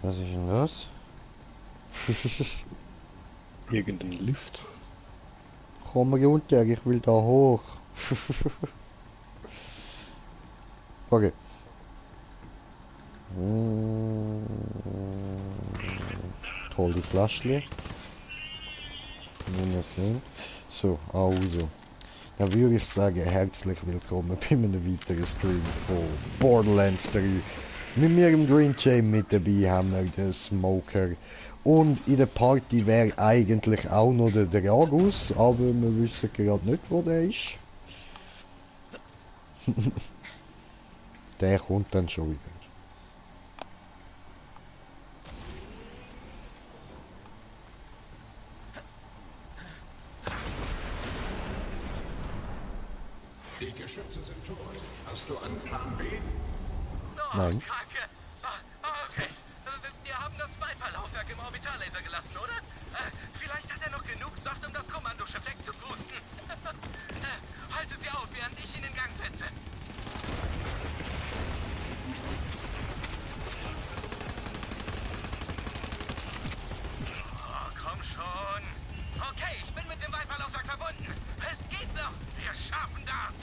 Was ist denn das? Irgendein Lift. Komm mal runter, ich will da hoch. Okay. Toll, die Flaschchen. Wir sehen. So, also. Dann würde ich sagen, herzlich willkommen bei einem weiteren Stream von Borderlands 3. Mit mir im Green Chain mit dabei haben wir den Smoker. Und in der Party wäre eigentlich auch noch der Dragus, aber wir wissen gerade nicht, wo der ist. Der kommt dann schon wieder. Die Geschütze sind tot. Hast du einen Plan B? Oh, Nein. Kacke. Okay. Wir haben das Viper-Laufwerk im Orbital-Laser gelassen, oder? Vielleicht hat er noch genug Saft, um das Kommandoschiff wegzupusten. Halte sie auf, während ich ihn in Gang setze. Oh, komm schon. Okay, ich bin mit dem Viper-Laufwerk verbunden. Es geht noch. Wir schaffen das.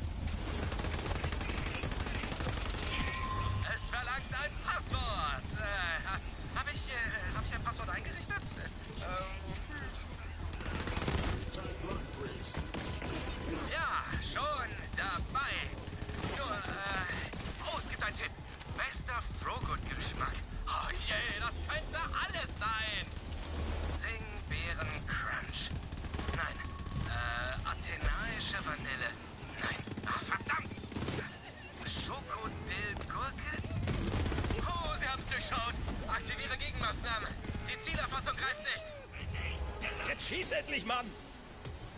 Es verlangt ein Passwort. Hab ich ein Passwort eingerichtet? Ja, schon dabei. Nur, oh, es gibt einen Tipp. Bester Frogut-Geschmack. Oh je, das könnte alles sein. Singbeeren-Crunch. Nein. Athenaische Vanille. Nein. Ach, verdammt. Schokodill-Gurke? Oh, Sie haben es durchschaut. Aktiviere Gegenmaßnahmen. Die Zielerfassung greift nicht. Jetzt schieß endlich, Mann!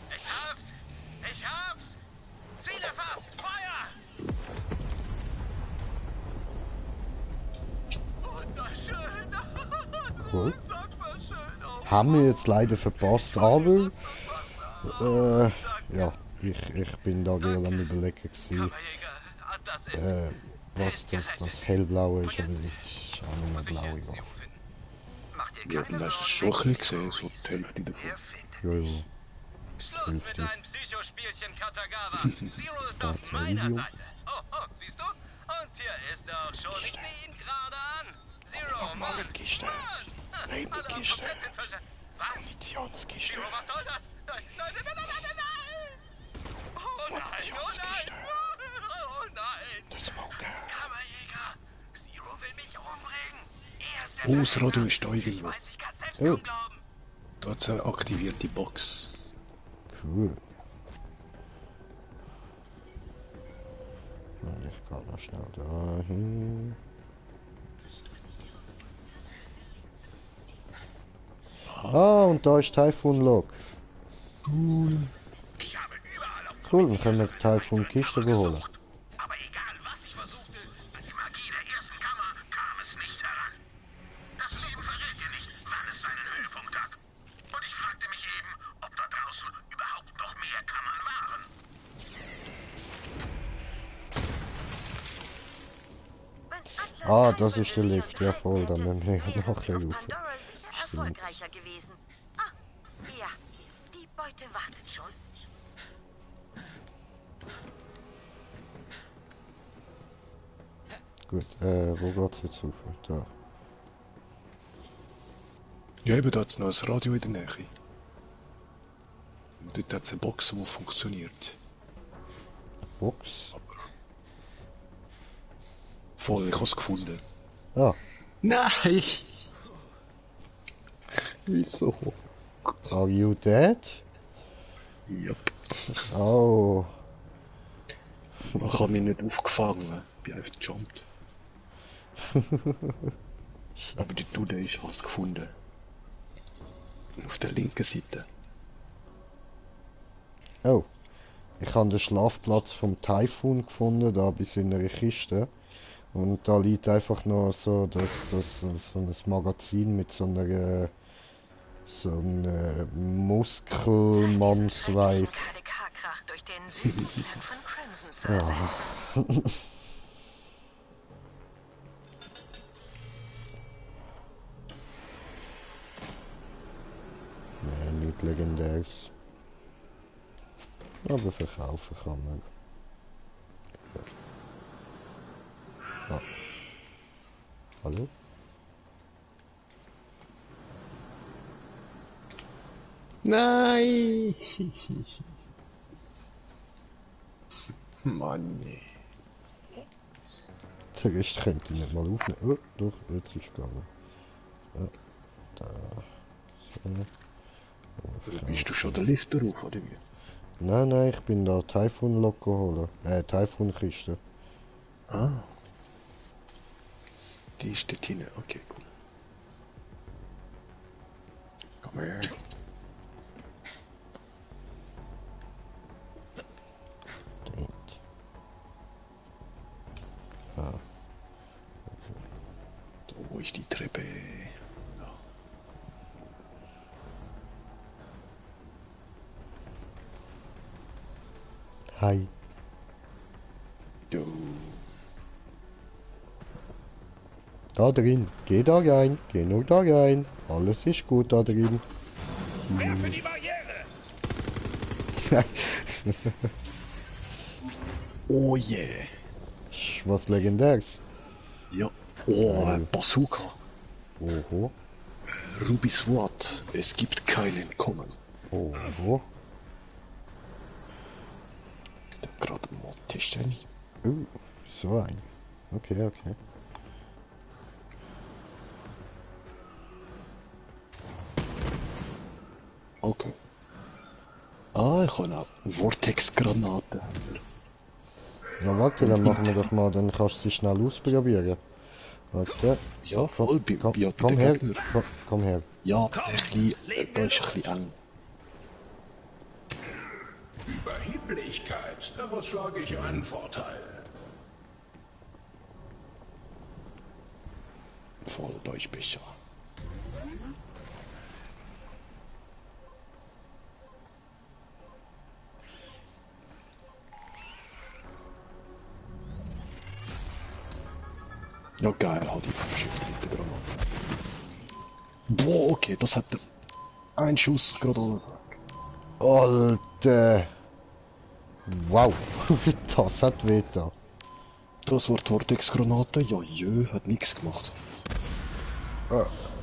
Ich hab's. Ich hab's. Ziel erfasst. Feuer! Wunderschön. Cool. Unsagbar schön. Oh, Haben wir jetzt leider verpasst, aber ja, ich bin da gerade am Überlegen gewesen, Kammerjäger, das ist... was das hellblaue ist, aber es ist auch nur eine blaue Waffe. Mach dir Ja, keine dann hast du es Sorgen, schon ein bisschen gesehen, so die Hälfte davon. er findet Ja, ja. mich. Schluss mit Hälfte. deinem Psychospielchen, Katagawa. Zero ist auf Warte, meiner Video. Seite. Oh, siehst du? Und hier ist er auch schon. Ich sehe ihn gerade an. Zero, Mann. Kiste. Alle haben Kiste. komplett den Verstand. Was? Munitionskiste. Zero, was soll das? Nein, nein, nein, nein, nein, nein, nein! Oh nein, oh Munitionskiste. nein! Oh nein! Der Smoker. Kammerjäger! Zero will mich umbringen! Er ist Oh, das Radio ist da Ich irgendwo. weiß, ich kann selbst Oh. kaum glauben. Da hat es eine aktivierte Box. Cool. Und ich kann noch schnell dahin. Ah, und da ist Typhoon Log. Ich habe überall auf Cool, dann können wir Typhoon Kiste holen. Aber egal, was ich versuchte, an die Magie der ersten Kammer kam es nicht heran. Das Leben verrät dir nicht, wann es seinen Höhepunkt hat. Und ich fragte mich eben, ob da draußen überhaupt noch mehr Kammern waren. Ah, das ist der Lift, ja voll, da müssen wir nachher rauf. Erfolgreicher gewesen. Ah, ja, die Beute wartet schon. Gut, wo geht's jetzt rauf? Da. Ja, eben, da hat es noch ein Radio in der Nähe. Und dort hat es eine Box, die funktioniert. Box. Voll, ich habe es gefunden. Ah, Nein! Wieso? are you dead? Ja. Oh. Ich habe mich nicht aufgefangen. Ich bin einfach gejumpt. Aber die Dude ist was gefunden. Auf der linken Seite. Oh. Ich habe den Schlafplatz vom Typhoon gefunden, da bei seiner Kiste. Und da liegt einfach noch so, so ein Magazin mit so einer Muskelmannsweib. KDK-Krach durch den süßen Klang von Crimson zu Ja. ersetzen. Nee, nicht legendäres. Aber verkaufen kann man. Ah. Hallo? Nein! Mann, nee. Der Rest könnte ich nicht mal aufnehmen. Oh, doch, jetzt ist es gegangen. Ja, da. So. Bist du schon der Lift drauf, oder wie? Nein, nein, ich bin da Typhoon Loco holen. Typhoon Kiste. Ah. Die ist dort hinten. Okay, cool. Komm her. Dort. Ah. Wo ist die Treppe? Hi. Du. Da drin. Geh da rein. Geh nur da rein. Alles ist gut da drin. Werfe die Barriere! Oh yeah. Ist was Legendäres. Ja. Oh, Bazooka. Oho. Rubis Wort. Es gibt kein Entkommen. Oho. Gerade mal testen. So ein. Okay, okay. Okay. Ah, ich habe auch Vortex-Granaten. Ja, warte, dann machen wir doch mal, dann kannst du sie schnell ausprobieren. Warte. Ja, voll, Komm, bei komm den her, Gegnern. komm her. Ja, da ist ein bisschen eng. Überheblichkeit, daraus schlage ich einen Vorteil. Voll, da ist besser. Ja, geil, halt die verschiedenen Granaten. Boah, okay, das hat ein Schuss gerade alles weg. Alter. Wow, das hat weh da. Das war die Vortex-Granate, ja, jö, hat nichts gemacht.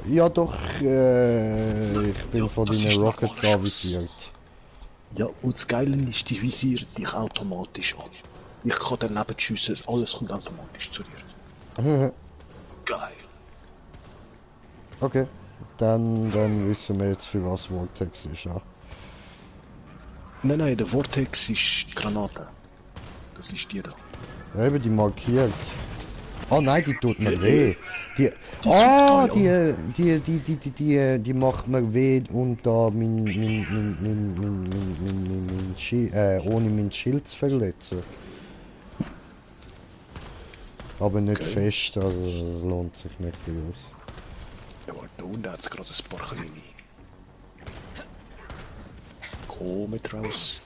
Ja doch, ich bin Ja, von das deinen ist ein Rockets normaler avisiert. Ja, und das Geile ist, die visieren dich automatisch an. Ich kann daneben schiessen, alles kommt automatisch zu dir. Geil. Okay, dann wissen wir jetzt für was Vortex ist, ja. Nein, nein, der Vortex ist die Granate. Das ist die da. Ja, eben die markiert. Oh nein, die tut mir weh. Die macht mir weh und da ohne mein Schild zu verletzen. Aber nicht Okay. fest, also das lohnt sich nicht für uns. Ja, aber da unten hat es gerade ein paar kleine. Komm mit raus.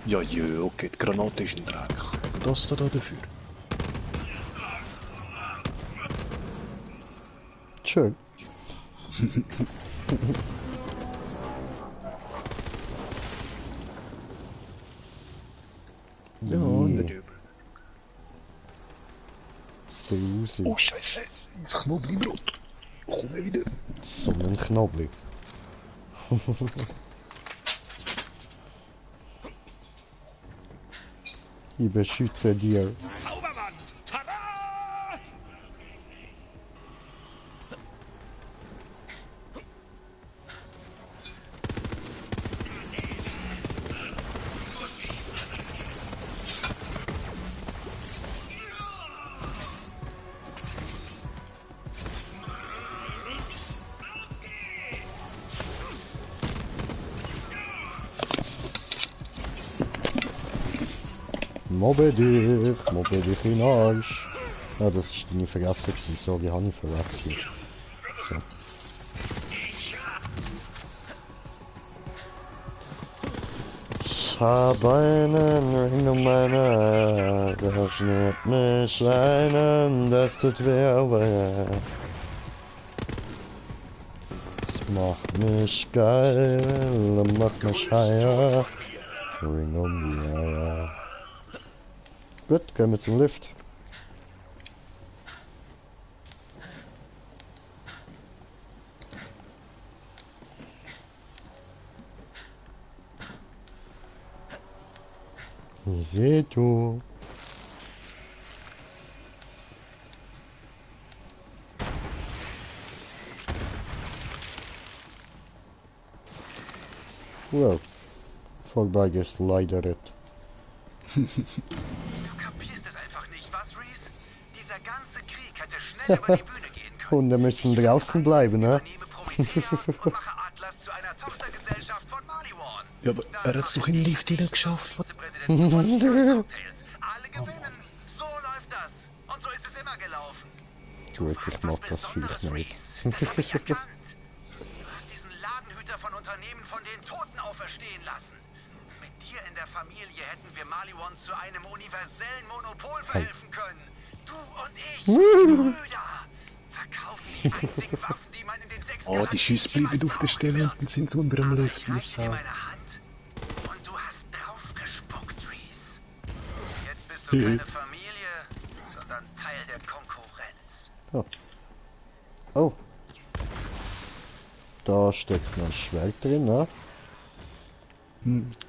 Ja, jö, okay, die Granate ist ein Dreck. Aber das da dafür. Schön. Ja, Nee. nicht übel. Der Uzi. Oh, Scheiße. Das Knoblauchbrot. Komm wieder. So ein Knoblauch. Ich beschütze dir. Zauberwand! Tada! Mobbe dich in den Arsch. Ja, das ist deine Fresse gewesen, sorry, habe ich verwechselt. So. Ich habe einen Ring um meine, der schnürt mich einen, das tut weh, aber es macht mich geil und macht mich higher. Ring um die Eier. Gut, gehen wir zum Lift. Ich seh du. Wow. Vorbei geslidet. Du kapierst es einfach nicht, was, Reese? Dieser ganze Krieg hätte schnell über die Bühne gehen können. Hunde müssen draußen bleiben, ne? Übernehme Promethea und mache Atlas zu einer Tochtergesellschaft von Maliwan. Ja, aber er hat's doch in den Lift hineingeschafft. Vizepräsident von Cocktails. Alle gewinnen. So läuft das. Und so ist es immer gelaufen. Gut, ich mag das viel Besonderes, nicht. Reese. Das hab ich erkannt. Du hast diesen Ladenhüter von Unternehmen von den Toten auferstehen lassen. Mit dir in der Familie hätten wir Maliwan zu einem universellen Monopol verhelfen können. Du und ich, Brüder, verkaufen die einzigen Waffen, die man in den 6 Oh, die Schüsse bleiben auf der Stelle und dann sind sie unter dem Aber Lift. ich Wie reiche dir Sau. meine Hand und du hast drauf gespuckt, Reese. Jetzt bist du keine Familie, sondern Teil der Konkurrenz. Oh. Oh. Da steckt noch ein Schwert drin, ne?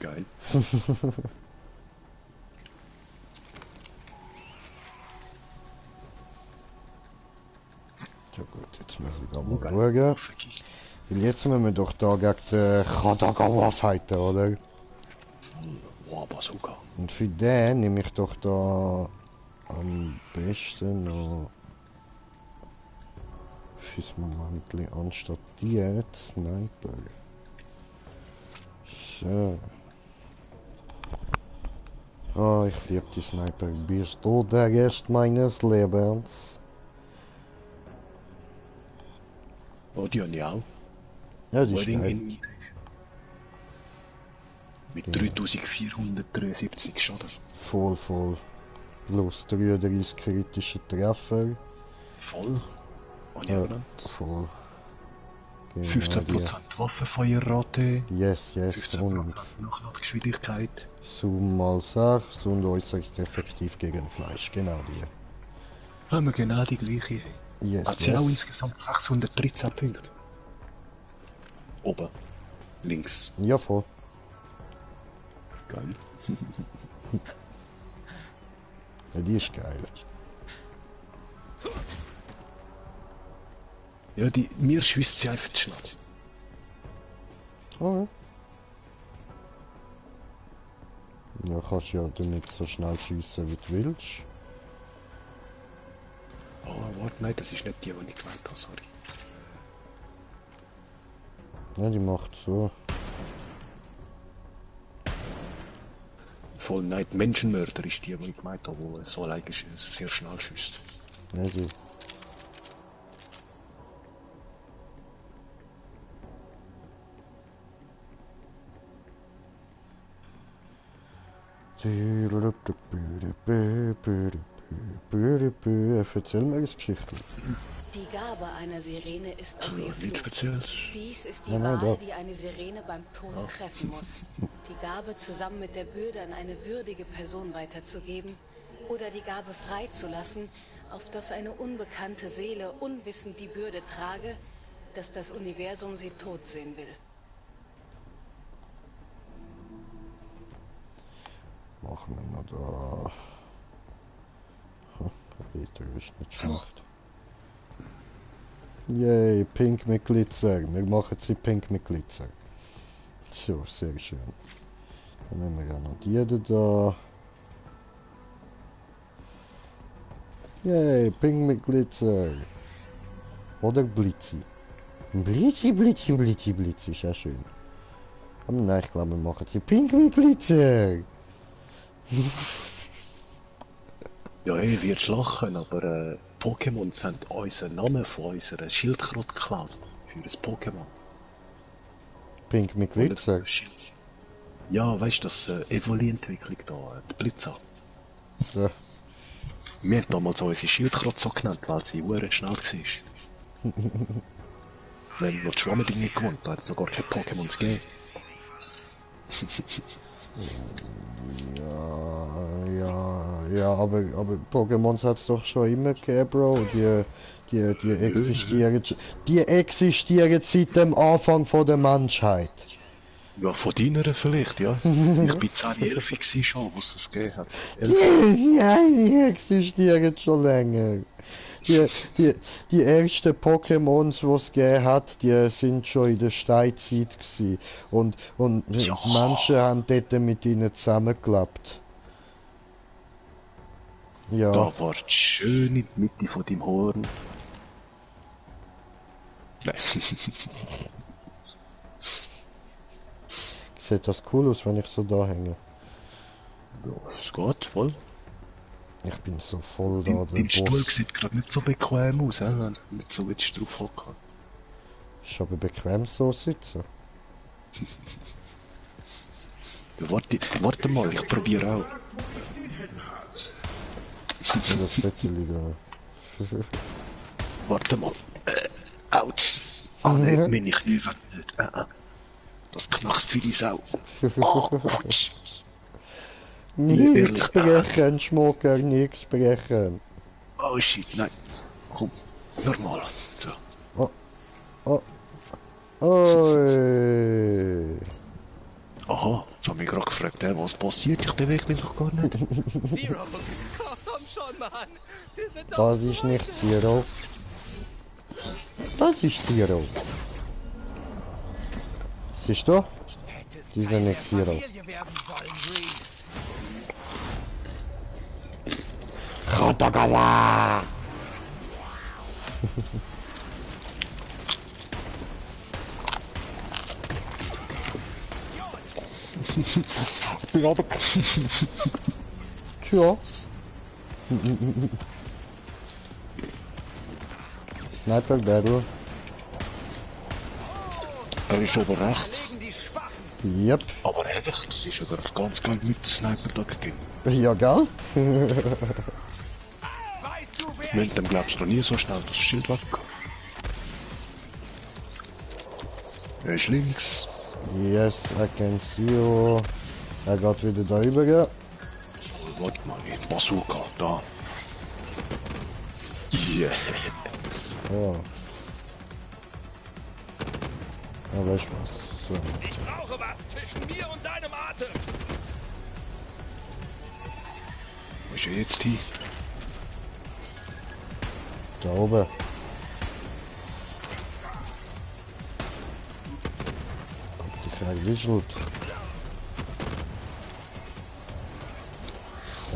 Geil. Ja gut, jetzt muss ich da mal Geil. schauen. Vergiss. Weil jetzt müssen wir doch da gegen den Kadagawa fighten, oder? Wow, Bazooka. Und für den nehme ich doch da am besten noch fürs Moment anstatt die jetzt Sniper. So. Oh, ich liebe die Sniper. Bist du der Rest meines Lebens? Oh, die habe ich auch. Ja, die ist Wedding geil. in mit Ja. 3473 Schaden. Voll, voll. Plus 33 kritische Treffer. Voll. Und Ja, ja, voll. Genau, 15% Waffenfeuerrate. die. Yes, yes. 15% Und Nachladgeschwindigkeit. Zoom mal 6 und äußerst effektiv gegen Fleisch. Genau die. Haben wir genau die gleiche. Yes, Hat sie auch yes. insgesamt 613 Punkte. Oben. Links. Ja, voll. Geil. Ja, die ist geil. Ja, mir schießt sie einfach zu schnell. Oh, ja, kannst ja damit so schnell schiessen, wie du willst. Oh, warte, nein, das ist nicht die ich gemeint habe, sorry. Ja, die macht so. Voll nein, die Menschenmörder ist die ich gemeint habe, die so alleine sehr schnell schießt. Ja, die. Erzähl mir eine Geschichte. Die Gabe einer Sirene ist auf ihr Nichts Flug. Spezielles. Dies ist die Nein, nein, Wahl, doch. die eine Sirene beim Tod treffen muss. Die Gabe zusammen mit der Bürde an eine würdige Person weiterzugeben oder die Gabe freizulassen, auf dass eine unbekannte Seele unwissend die Bürde trage, dass das Universum sie tot sehen will. Machen wir mal da. Peter ist nicht schlecht. Yay, pink mit Glitzer. Wir machen sie pink mit Glitzer. So, sehr schön. Dann nehmen wir ja noch die da. Yay, pink mit Glitzer. Oder Blitzi. Blitzi, Blitzi, Blitzi, Blitzi. Ist ja schön. Aber nein, ich glaube, wir machen sie pink mit Glitzer. Ja, hey, wird lachen, aber Pokémons haben unseren Namen von unserer Schildkröte geklaut. Für ein Pokémon. Pink mit Und Glitzer. ein Schild. Ja, weißt du, das Evoli-Entwicklung da, die Blitzer. Ja. Wir haben damals unsere Schildkröte so genannt, weil sie sehr schnell war. Wenn noch die Schwammendinge gewohnt, da hat es noch gar keine Pokémons gegeben. Ja, aber Pokémons hat es doch schon immer gegeben, Bro. Die existieren seit dem Anfang von der Menschheit. Ja, von deiner vielleicht, ja. Ich bin 10, 11 gewesen schon, wo es das gegeben hat. Ja, die existieren schon länger. Die ersten Pokémons, die es gegeben hat, die sind schon in der Steinzeit gewesen. Und Ja. Menschen haben dort mit ihnen zusammengelebt. Ja. Da war schön in der Mitte von deinem Horn. Nein. Sieht das cool aus, wenn ich so da hänge? Ja, es geht, voll. Ich bin so voll da, der Dein Stuhl Boss. sieht gerade nicht so bequem aus, wenn du nicht so willst drauf hocken. Ist aber bequem so sitzen. Ja, warte mal, ich probiere auch. Und das Viertel da. Warte mal. Autsch. Ah, nein, meine Knie werden nicht. Das knackst wie die Sau. Oh, Autsch. Nichts brechen, Schmucker, nichts brechen. Oh shit, nein. Komm, normal. So. Oi. Aha, jetzt hab ich gerade gefragt, was passiert? Ich bewege mich doch gar nicht. Zero, komm schon, Mann. Wir sind doch Das ist nicht Zero. Das ist Zero. Siehst du? hättest Die sind Teil nicht der Zero. Familie werden sollen, Reese. Katagawa! Tja. Sniper Battle. Er ist oben rechts. Legen die Spachen. Yep. Aber ehrlich, das ist ja gerade ganz klein mit dem Sniper da gegeben. Ja, gell? Weißt du, wer Mit dem glaubst du noch nie so schnell das Schild weg. Er ist links. Yes, I can see you. Er geht wieder da rüber. Oh, warte mal, Bazooka, da. Yeah. Ja. Ja, weißt du was? So. Ich brauche was zwischen mir und deinem Atem. Wo ist er jetzt hin? Da oben. Die Frage wischelt.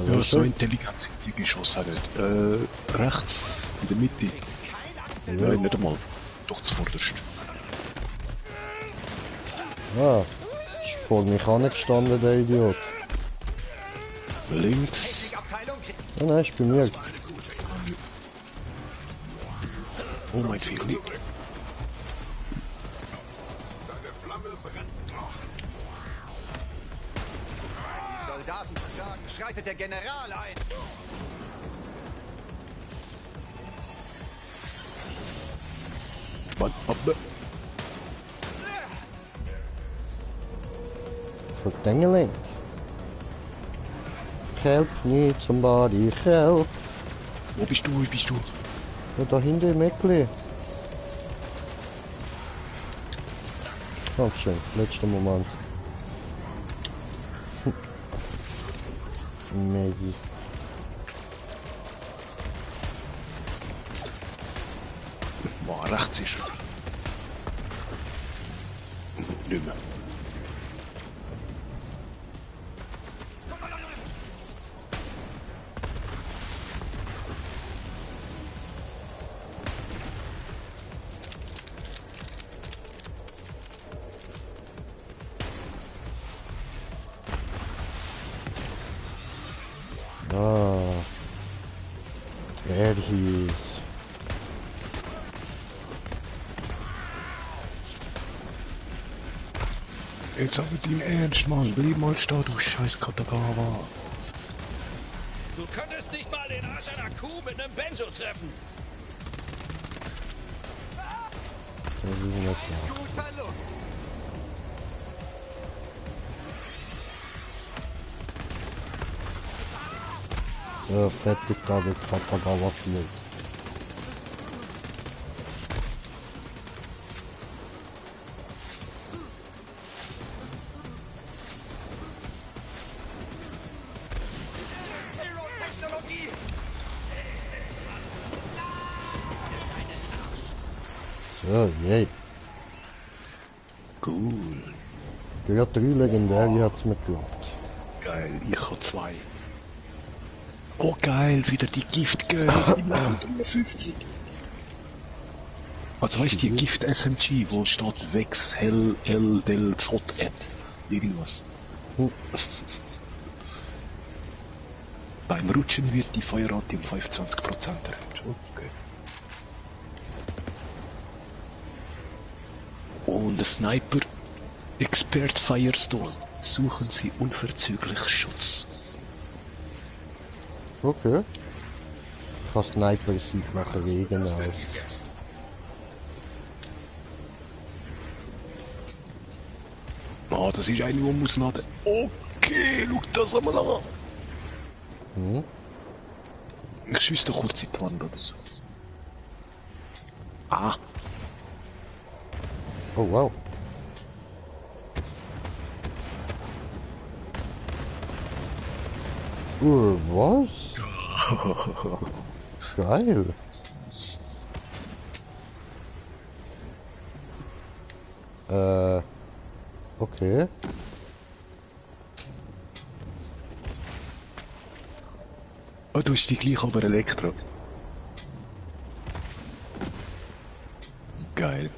Ja, so intelligent sind die Geschosse nicht. Rechts, in der Mitte. Nein, nicht einmal. Doch zuvorderst. Ah, ist vor mich angestanden, der Idiot. Links. Ja, nein, ist bei mir. Oh mein Vieh. Soldaten versagen, schreitet der General ein. Mann, aber. Verdengeling. Help me, somebody, help. Wo bist du? Wo bist du? Ja, da hinten im Eckli. Dankeschön, letzter Moment. Amazing. Boah, rechts ist er. Nicht mehr. Ah. There he is. Jetzt aber dein Ernst, Mann. Bleib mal stehen, du scheiß Katagawa. Du könntest nicht mal den Arsch einer Kuh mit einem Benjo treffen. Guter Look. So, fertig gerade Katagawa sind. Zero-Technologie. So, yay. Cool. Ja, 3 legendäre hat's mir geklappt. Geil, ich habe 2. Oh geil, wieder die Giftgirl im 53. Also weißt du, die Gift-SMG, wo steht Vex, Hell, El, Del, Zott, Et. Irgendwas. Beim Rutschen wird die Feuerrate um 25% erhöht. Okay. Und der Sniper Expert Firestone. Suchen Sie unverzüglich Schutz. Okay. Ich kann Sniper sieht nach Regen aus. Ah, das ist eine, die muss laden. Okay, schau das einmal an. Hm? Ich schieße da kurz in die Wand oder so. Ah, Oh wow. Was? Geil. Okay. oh, du hast die gleich aber Elektro. Geil.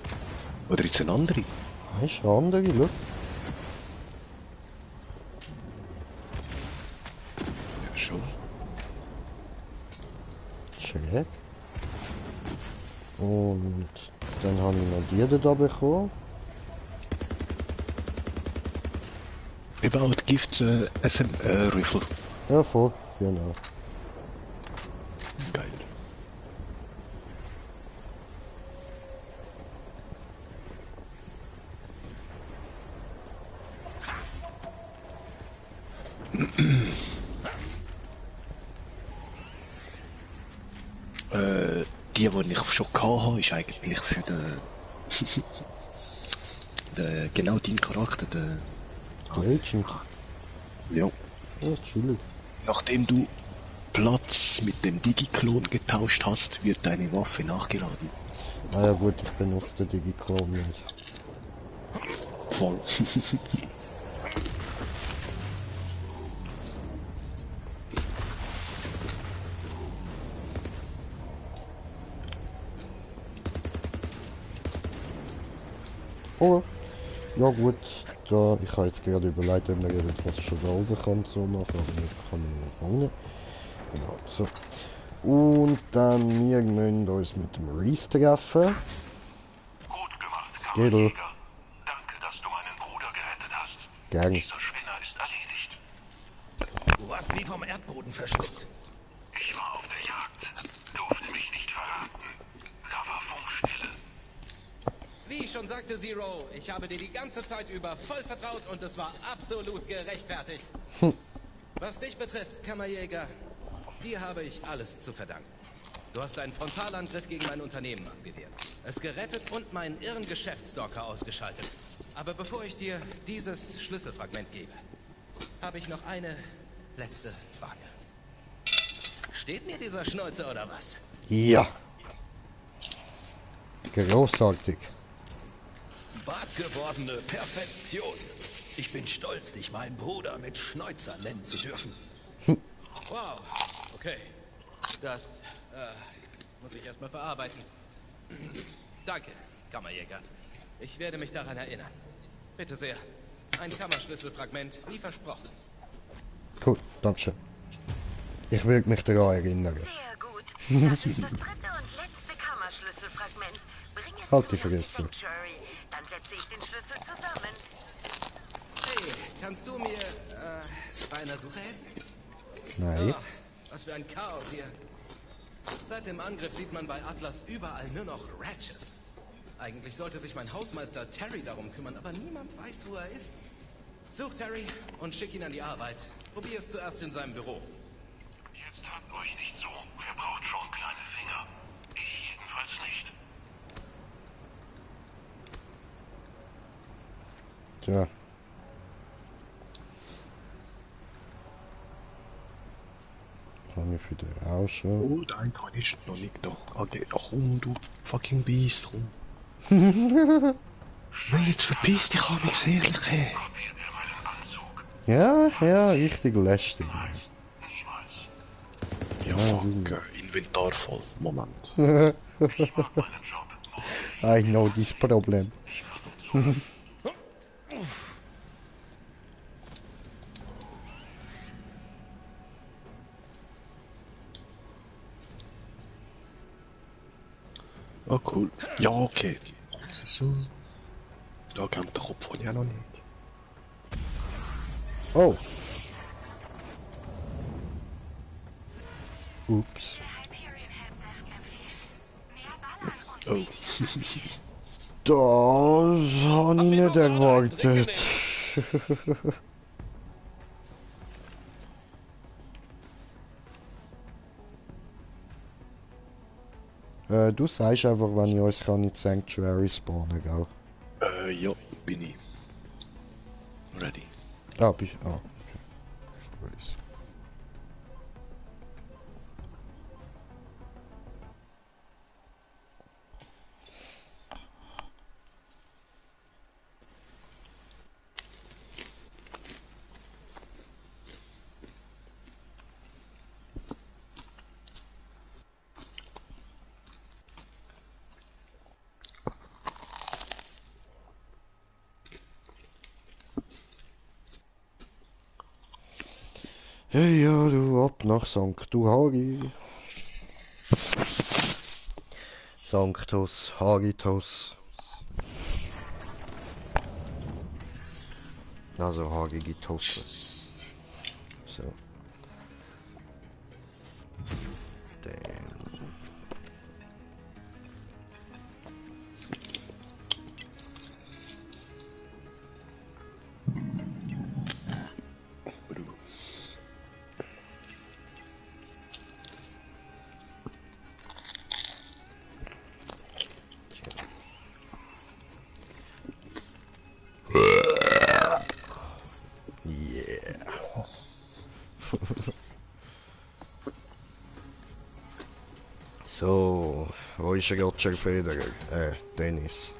Oder ist es eine andere? Das ist eine andere, schau. Ja, schon. Schräg. Und dann habe ich noch die da bekommen. Eben auch die Gift Rifle. Ja, voll, genau. Geil. Die ich schon hatte, ist eigentlich für den genau deinen Charakter, der Agent. ja. Ja, chillig. Nachdem du Platz mit dem Digiklon getauscht hast, wird deine Waffe nachgeladen. Ah ja gut, ich benutze den Digiclone nicht. Voll. Oh, ja gut, da, ich habe jetzt gerade überlegt, ob man etwas schon da oben kann so machen, aber ich kann nur vorne. Genau, so. Und dann, wir müssen uns mit dem Reese treffen. Gut gemacht, Gedel. Kammerjäger. Danke, dass du meinen Bruder gerettet hast. Gern. Dieser Spinner ist erledigt. Du warst wie vom Erdboden verschluckt. Ich war auf der Jagd, durfte mich nicht verraten. Da war Funkstille. Wie ich schon sagte, Zero, ich habe dir die ganze Zeit über voll vertraut und es war absolut gerechtfertigt. Was dich betrifft, Kammerjäger, dir habe ich alles zu verdanken. Du hast einen Frontalangriff gegen mein Unternehmen abgewehrt, es gerettet und meinen irren Geschäftsstalker ausgeschaltet. Aber bevor ich dir dieses Schlüsselfragment gebe, habe ich noch eine letzte Frage. Steht mir dieser Schnäuzer oder was? Ja. Großartig. Bartgewordene Perfektion. Ich bin stolz, dich meinen Bruder mit Schnäuzer nennen zu dürfen. Wow, okay. Das muss ich erstmal verarbeiten. Danke, Kammerjäger. Ich werde mich daran erinnern. Bitte sehr. Ein Kammerschlüsselfragment, wie versprochen. Cool, dankeschön. Ich will mich daran erinnern. Sehr gut. Das ist das dritte und letzte Kammerschlüsselfragment. Bring es Halt zu die der Fresse. Sanctuary. Dann setze ich den Schlüssel zusammen. Kannst du mir bei einer Suche helfen? Nein. Oh, was für ein Chaos hier. Seit dem Angriff sieht man bei Atlas überall nur noch Ratches. Eigentlich sollte sich mein Hausmeister Terry darum kümmern, aber niemand weiß, wo er ist. Such Terry und schick ihn an die Arbeit. Probier es zuerst in seinem Büro. Jetzt habt euch nicht so. Wer braucht schon kleine Finger? Ich jedenfalls nicht. Tja. Kann ich für den auch schon. Oh, dein Teil ist noch nicht da. Okay, komm, du fucking Biest, komm. Nein, jetzt verpiss dich, Alex, ehrlich, hey. Ja, ja, richtig lästig. Ja, fuck, Inventar voll. Moment. I know this problem. Oh, cool. Ja, okay. So. Da kennt der Kopf von ja noch nicht. Oh. Ups. Oh. Das habe ich nicht erwartet. Du sagst einfach, wenn ich uns kann in Sanctuary spawnen, gell? Ja, bin ich. Ready. Ah, bist du? Ah, okay. Weiß. Ja, ja, du ab nach Sanctuary. Sanctus, Hagitus. Also Hagigitus. So. Damn. So, wo ist Roger Federer? Dennis.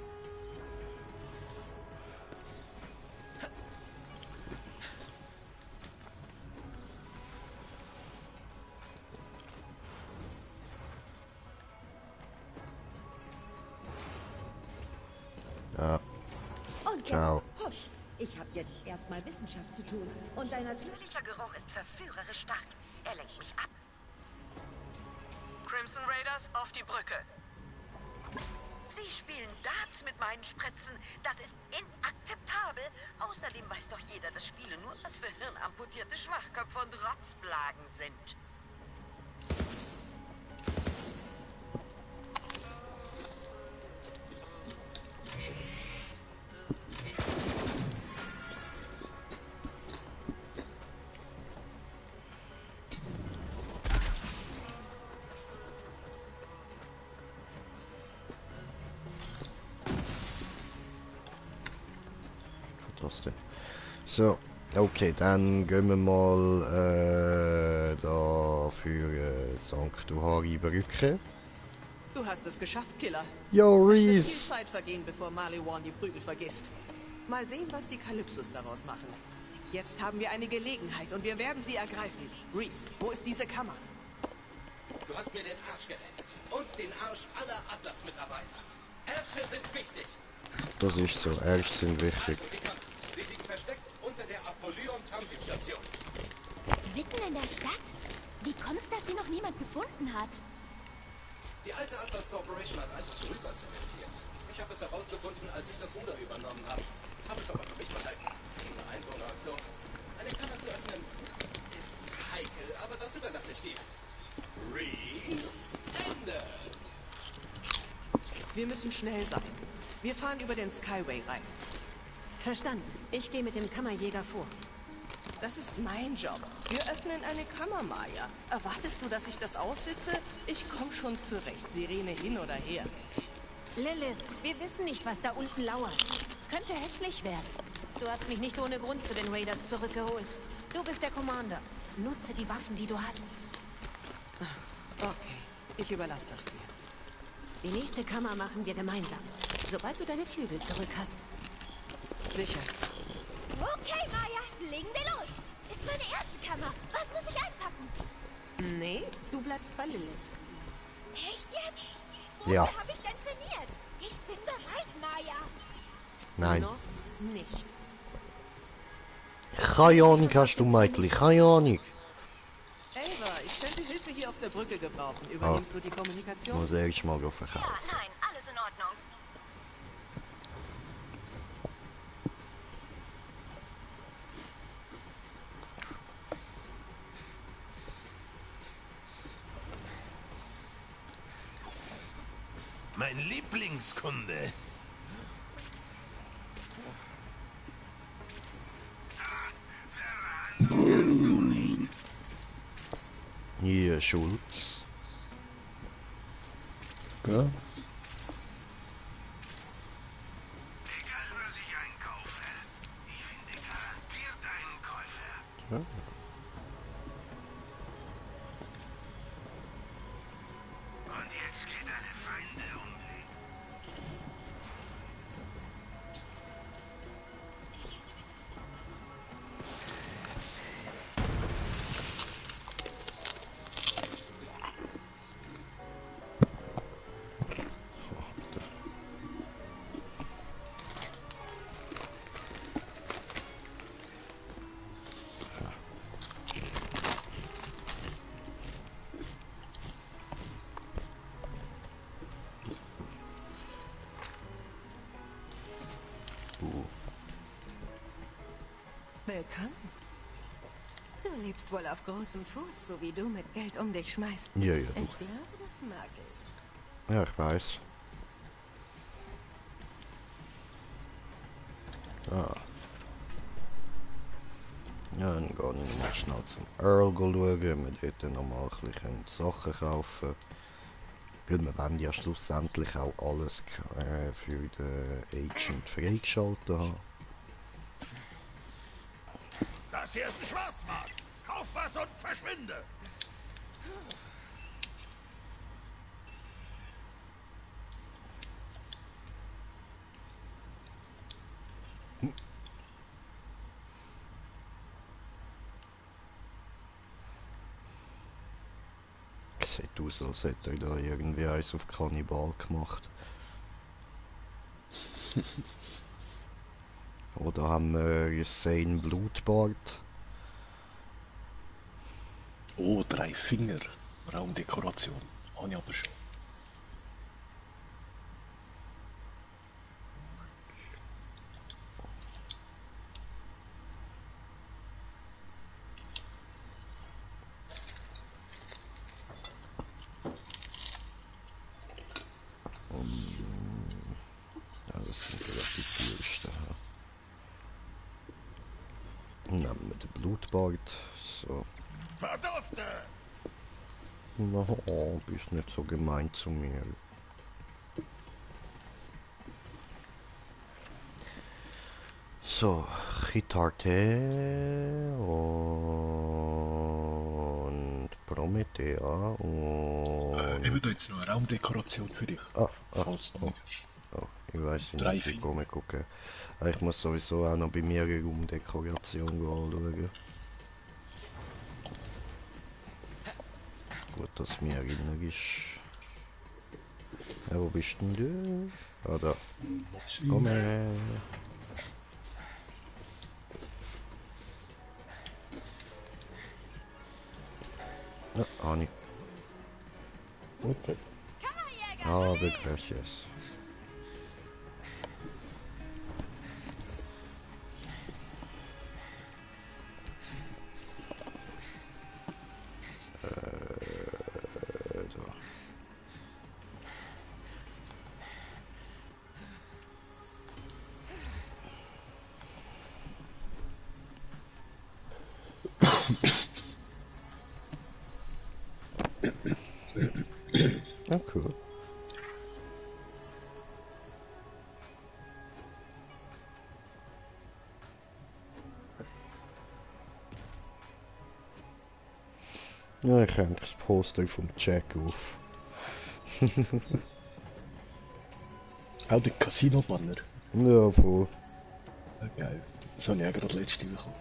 Ja. Und Ciao. jetzt, husch! Ich habe jetzt erstmal Wissenschaft zu tun. Und dein Natürlicher Geruch ist verführerisch stark. Er lenkt mich ab. Crimson Raiders auf die Brücke. Sie spielen Darts mit meinen Spritzen. Das ist inakzeptabel. Außerdem weiß doch jeder, dass Spiele nur was für hirnamputierte Schwachköpfe und Rotzblagen sind. So, okay, dann gehen wir mal da für Sanctuary Brücke. Du hast es geschafft, Killer. Yo, Es wird viel Reese! Zeit vergehen, bevor Maliwan die Prügel vergisst. Mal sehen, was die Kalypsos daraus machen. Jetzt haben wir eine Gelegenheit und wir werden sie ergreifen. Reese, wo ist diese Kammer? Du hast mir den Arsch gerettet. Und den Arsch aller Atlas-Mitarbeiter. Ärsche sind wichtig. Das ist so, Ärsche sind wichtig. Also, die Kammer. Sie liegt versteckt unter der Apollyon-Transitstation. Mitten in der Stadt? Wie kommt's, dass sie noch niemand gefunden hat? Die alte Atlas Corporation hat einfach drüber zementiert. Ich habe es herausgefunden, als ich das Ruder übernommen habe. Habe es aber für mich behalten. Kein Wohnort, so. Eine Kammer zu öffnen ist heikel, aber das überlasse ich dir. Reese, Ende. Wir müssen schnell sein. Wir fahren über den Skyway rein. Verstanden. Ich gehe mit dem Kammerjäger vor. Das ist mein Job. Wir öffnen eine Kammer, Maya. Erwartest du, dass ich das aussitze? Ich komme schon zurecht. Sirene hin oder her. Lilith, wir wissen nicht, was da unten lauert. Könnte hässlich werden. Du hast mich nicht ohne Grund zu den Raiders zurückgeholt. Du bist der Commander. Nutze die Waffen, die du hast. Okay, ich überlasse das dir. Die nächste Kammer machen wir gemeinsam. Sobald du deine Flügel zurück hast. Sicher. Okay, Maya, legen wir los. Ist meine erste Kammer. Was muss ich einpacken? Nee, du bleibst bei Lilith. Echt jetzt? Ja. Wofür habe ich denn trainiert? Ich bin bereit, Maya. Nein. Noch nicht. Keine Ahnung hast du, Michael. Keine Ahnung. Ava, ich könnte Hilfe hier auf der Brücke gebrauchen. Übernimmst du die Kommunikation? Muss erst mal verkaufen. Ja, nein, alles in Ordnung. Mein Lieblingskunde. Hier, Schulz. Ja. Egal, was ich einkaufe, ich finde garantiert einen Käufer. Ja. Und jetzt geht deine Feinde umlegen. Willkommen. Du lebst wohl auf großem Fuß, so wie du mit Geld um dich schmeißt. Ja, ja. Ich glaube, das mag ich. Ja, ich weiß. Ah. Ja, dann gehe ich mal schnell zum Earl schauen, wir dort noch mal ein bisschen Sachen kaufen. Weil wir wollen ja schlussendlich auch alles für den Agent freigeschaltet haben. Das hier ist ein Schwarzmarkt. Kauf was und verschwinde. Sieht aus, als hätte er da irgendwie eins auf Kannibal gemacht. Oder haben wir Sane Blutbart? Oh, 3 Finger. Raumdekoration. Habe ich aber schon. Ja, das sind ja die teuersten. Nehmen wir den Blutbart. So. Verdurfte! Na, oh, bist nicht so gemein zu mir. So, Chitarte und Promethea und... Ich würde jetzt noch eine Raumdekoration für dich. Falls du nicht hast. Oh, ich weiß nicht, 3 ich Finger. komme gucken. Ich muss sowieso auch noch bei mir eine Raumdekoration anschauen. Gut, dass mir erinnert ist. Ja, wo bist denn du? Ah, da. Komm her. Ja, Ani. Okay. Ah, the gracious. Ja, cool. Ja, ich hänge das Poster vom Jack auf. Auch der Casino-Banner? Ja, voll. Ja, geil. Das habe ich auch gerade letzte bekommen.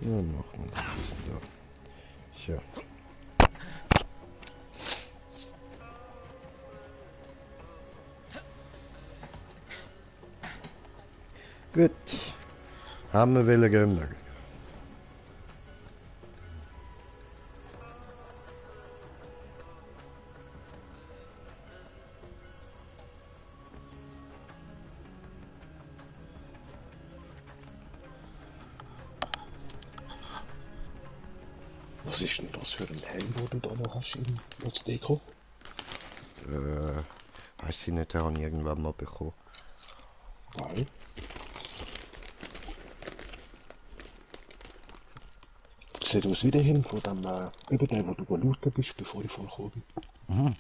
Ja, machen wir das da. So. Gut. Haben wir wollen gehen. Was ist denn das für ein Helm, wo du da noch hast als Deko? Weiß ich nicht, den habe ich irgendwann mal bekommen. Nein. Sieht aus wie der Helm von dem, über den, wo du gelaufen bist, bevor ich vorgekommen bin.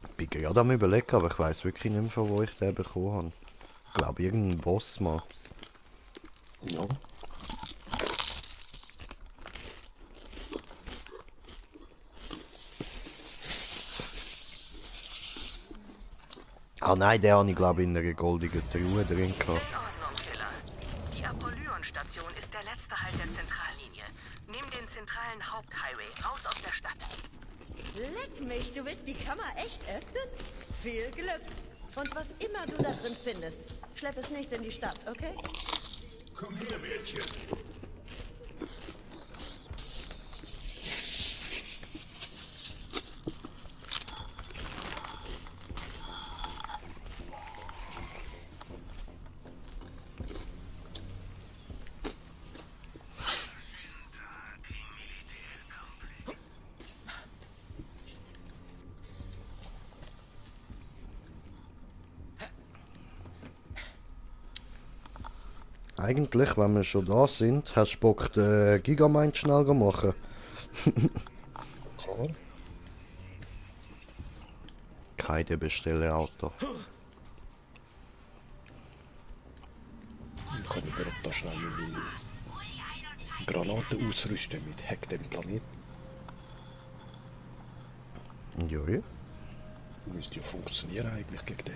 Ich bin gerade am Überlegen, aber ich weiß wirklich nicht mehr, von wo ich den bekommen habe. Ich glaube, irgendein Boss mal. Ja. Ah nein, den habe ich glaube ich in einer goldenen Truhe drin gehabt. In Ordnung, Killer. Die Apollyon-Station ist der letzte Halt der Zentrallinie. Nimm den zentralen Haupthighway raus aus der Stadt. Leck mich, du willst die Kammer echt öffnen? Viel Glück. Und was immer du da drin findest, schlepp es nicht in die Stadt, okay? Komm her, Mädchen. Eigentlich, wenn wir schon da sind, hast du Bock, den Gigamind schnell zu machen. Klar. Keine bestelle Auto. Ich kann gerade da schnell meine Granaten ausrüsten mit Hack dem Planeten. Ja. Müsste ja funktionieren eigentlich gegen dich.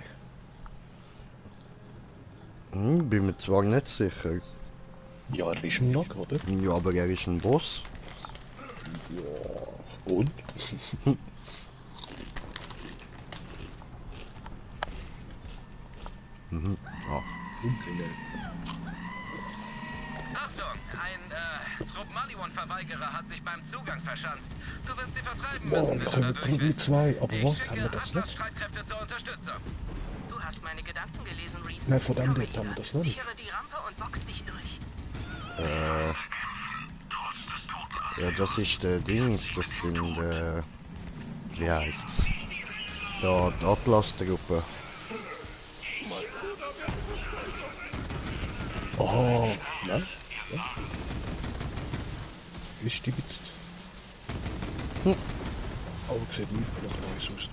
Bin mir zwar nicht sicher. Ja, er ist ein Nack, oder? Ja, aber er ist ein Boss. Ja, und? Ja. Achtung! Ein Trupp Maliwan-Verweigerer hat sich beim Zugang verschanzt. Du wirst sie vertreiben Boah, müssen, wir wenn du können da durch willst. zwei, aber Ich was, haben wir schicke das Atlas nicht? Streitkräfte zur Unterstützung. Du hast meine Gedanken gelesen, Reese. Nein, von dem dort haben wir das noch nicht. Sichere die Rampe und box dich durch. Ja, das ist der Dings, das sind, wie heißt's? Da, die Atlas-Truppe. Oh, nein? Ja. Ist die jetzt? Aber sieht nicht nach Neues aus.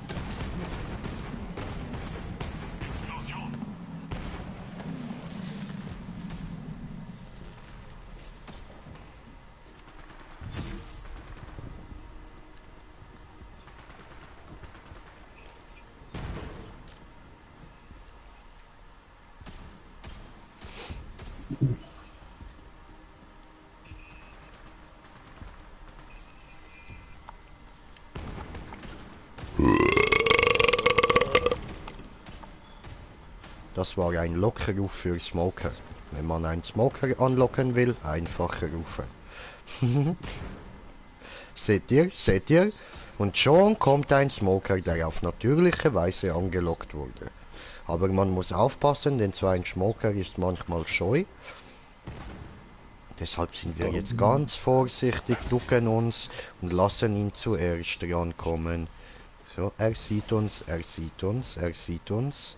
Das war ein Lockerruf für Smoker. Wenn man einen Smoker anlocken will, einfacher rufen. Seht ihr? Seht ihr? Und schon kommt ein Smoker, der auf natürliche Weise angelockt wurde. Aber man muss aufpassen, denn so ein Smoker ist manchmal scheu. Deshalb sind wir jetzt ganz vorsichtig, ducken uns und lassen ihn zuerst rankommen. So, er sieht uns, er sieht uns, er sieht uns.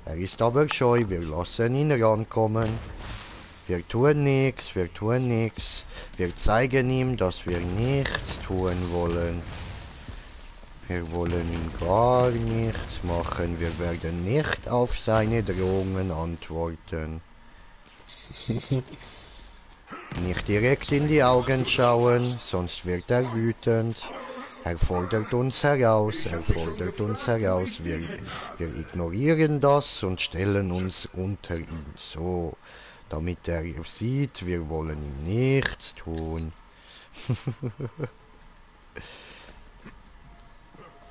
Er ist aber scheu, wir lassen ihn rankommen. Wir tun nichts, wir tun nichts. Wir zeigen ihm, dass wir nichts tun wollen. Wir wollen ihm gar nichts machen. Wir werden nicht auf seine Drohungen antworten. Nicht direkt in die Augen schauen, sonst wird er wütend. Er fordert uns heraus, er fordert uns heraus. Wir ignorieren das und stellen uns unter ihn. So, damit er sieht, wir wollen ihm nichts tun.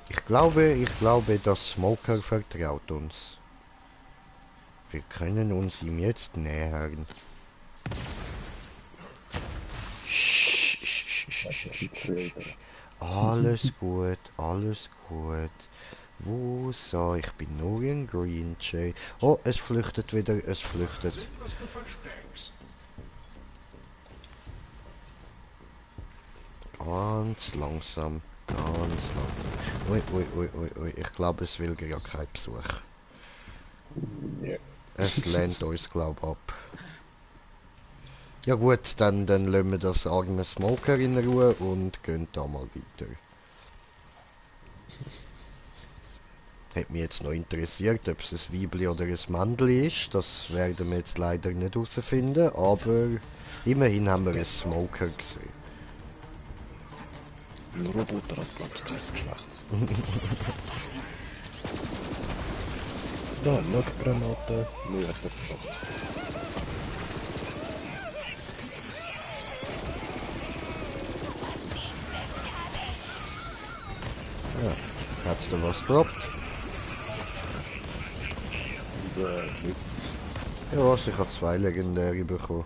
Ich glaube, dass Smoker vertraut uns. Wir können uns ihm jetzt nähern. Alles gut, alles gut. Wo so? Ich bin nur ein Green Jay. Oh, es flüchtet wieder, es flüchtet. Ganz langsam, ganz langsam. Ui, ui, ui, ui, ui. Ich glaube, es will gar keinen Besuch. Es lehnt uns, glaube ich, ab. Ja gut, dann lassen wir das arme Smoker in Ruhe und gehen da mal weiter. Hat mich jetzt noch interessiert, ob es ein Weibli oder ein Männli ist. Das werden wir jetzt leider nicht herausfinden, aber immerhin haben wir einen Smoker gesehen. Ein Roboter hat, glaube ich, kein Geschlecht. Da, Lötgranate, nur hat er geschafft. Ja, hat's da was gedroppt? Ja was, ich habe 2 legendäre bekommen.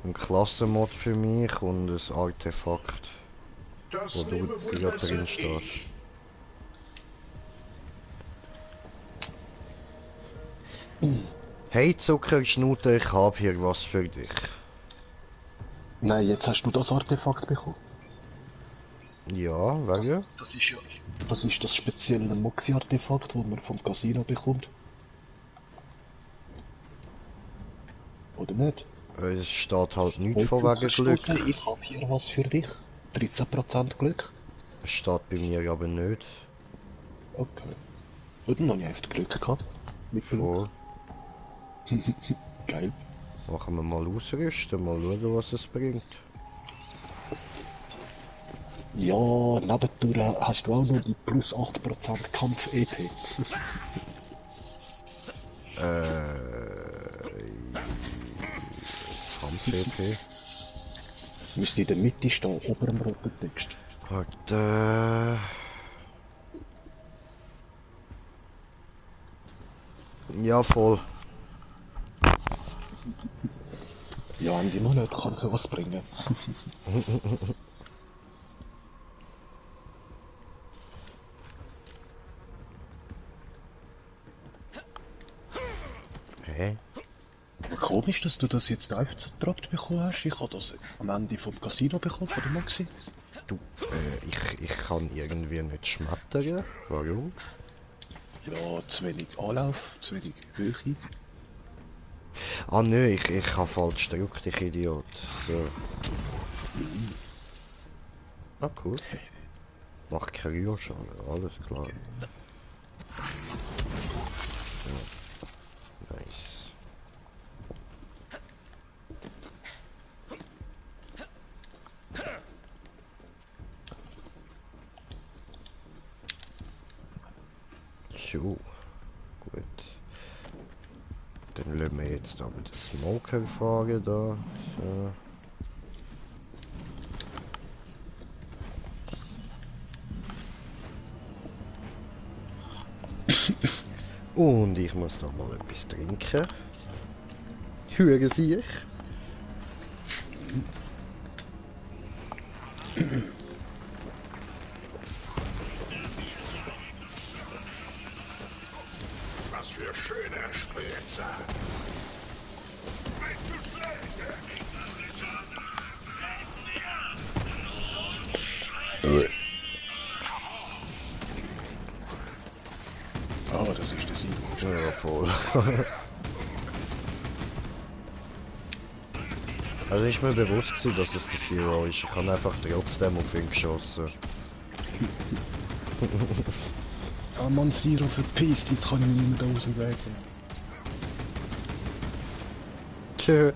Ein Klassenmod für mich und ein Artefakt, wo du gerade drin stehst. Hey Zuckerschnute, ich habe hier was für dich. Nein, jetzt hast du das Artefakt bekommen. Ja, welche? Das ist das spezielle Moxie-Artefakt, das man vom Casino bekommt. Oder nicht? Es steht halt nichts von wegen Glück. Ich habe hier was für dich. 13% Glück. Es steht bei mir aber nicht. Okay. Und dann habe ich einfach Glück gehabt. Mit Glück. Oh. Geil. Machen wir mal ausrüsten, mal schauen, was es bringt. Ja, nebendurch hast du auch noch die plus 8% Kampf-EP. Kampf-EP? Müsste in der Mitte stehen, ober dem roten Text. Warte. Ja, voll. Ja, in die Monate kann sowas bringen. Hä? Komisch, dass du das jetzt aufgedroppt bekommen hast. Ich habe das am Ende vom Casino bekommen, von der Moxie. Du, ich kann irgendwie nicht schmettern. Warum? Ja, zu wenig Anlauf, zu wenig Höhe. Ah nö, ich habe falsch gedrückt, ich Idiot. So. Ah cool. Mach Kryo-Schaden, alles klar. Ja. Nice. So, gut. Dann lassen wir jetzt aber den Smoker fahren da. So. Und ich muss noch mal etwas trinken. Hören Sie ich? Was für schöne Spritzer. Ah, das ist der Sieg. Ja, voll. Also ist mir bewusst gewesen, dass es der Zero ist. Ich habe einfach trotzdem auf ihn geschossen. Ah Mann, Zero verpisst, jetzt kann ich nicht mehr da aus dem Weg. Tschö.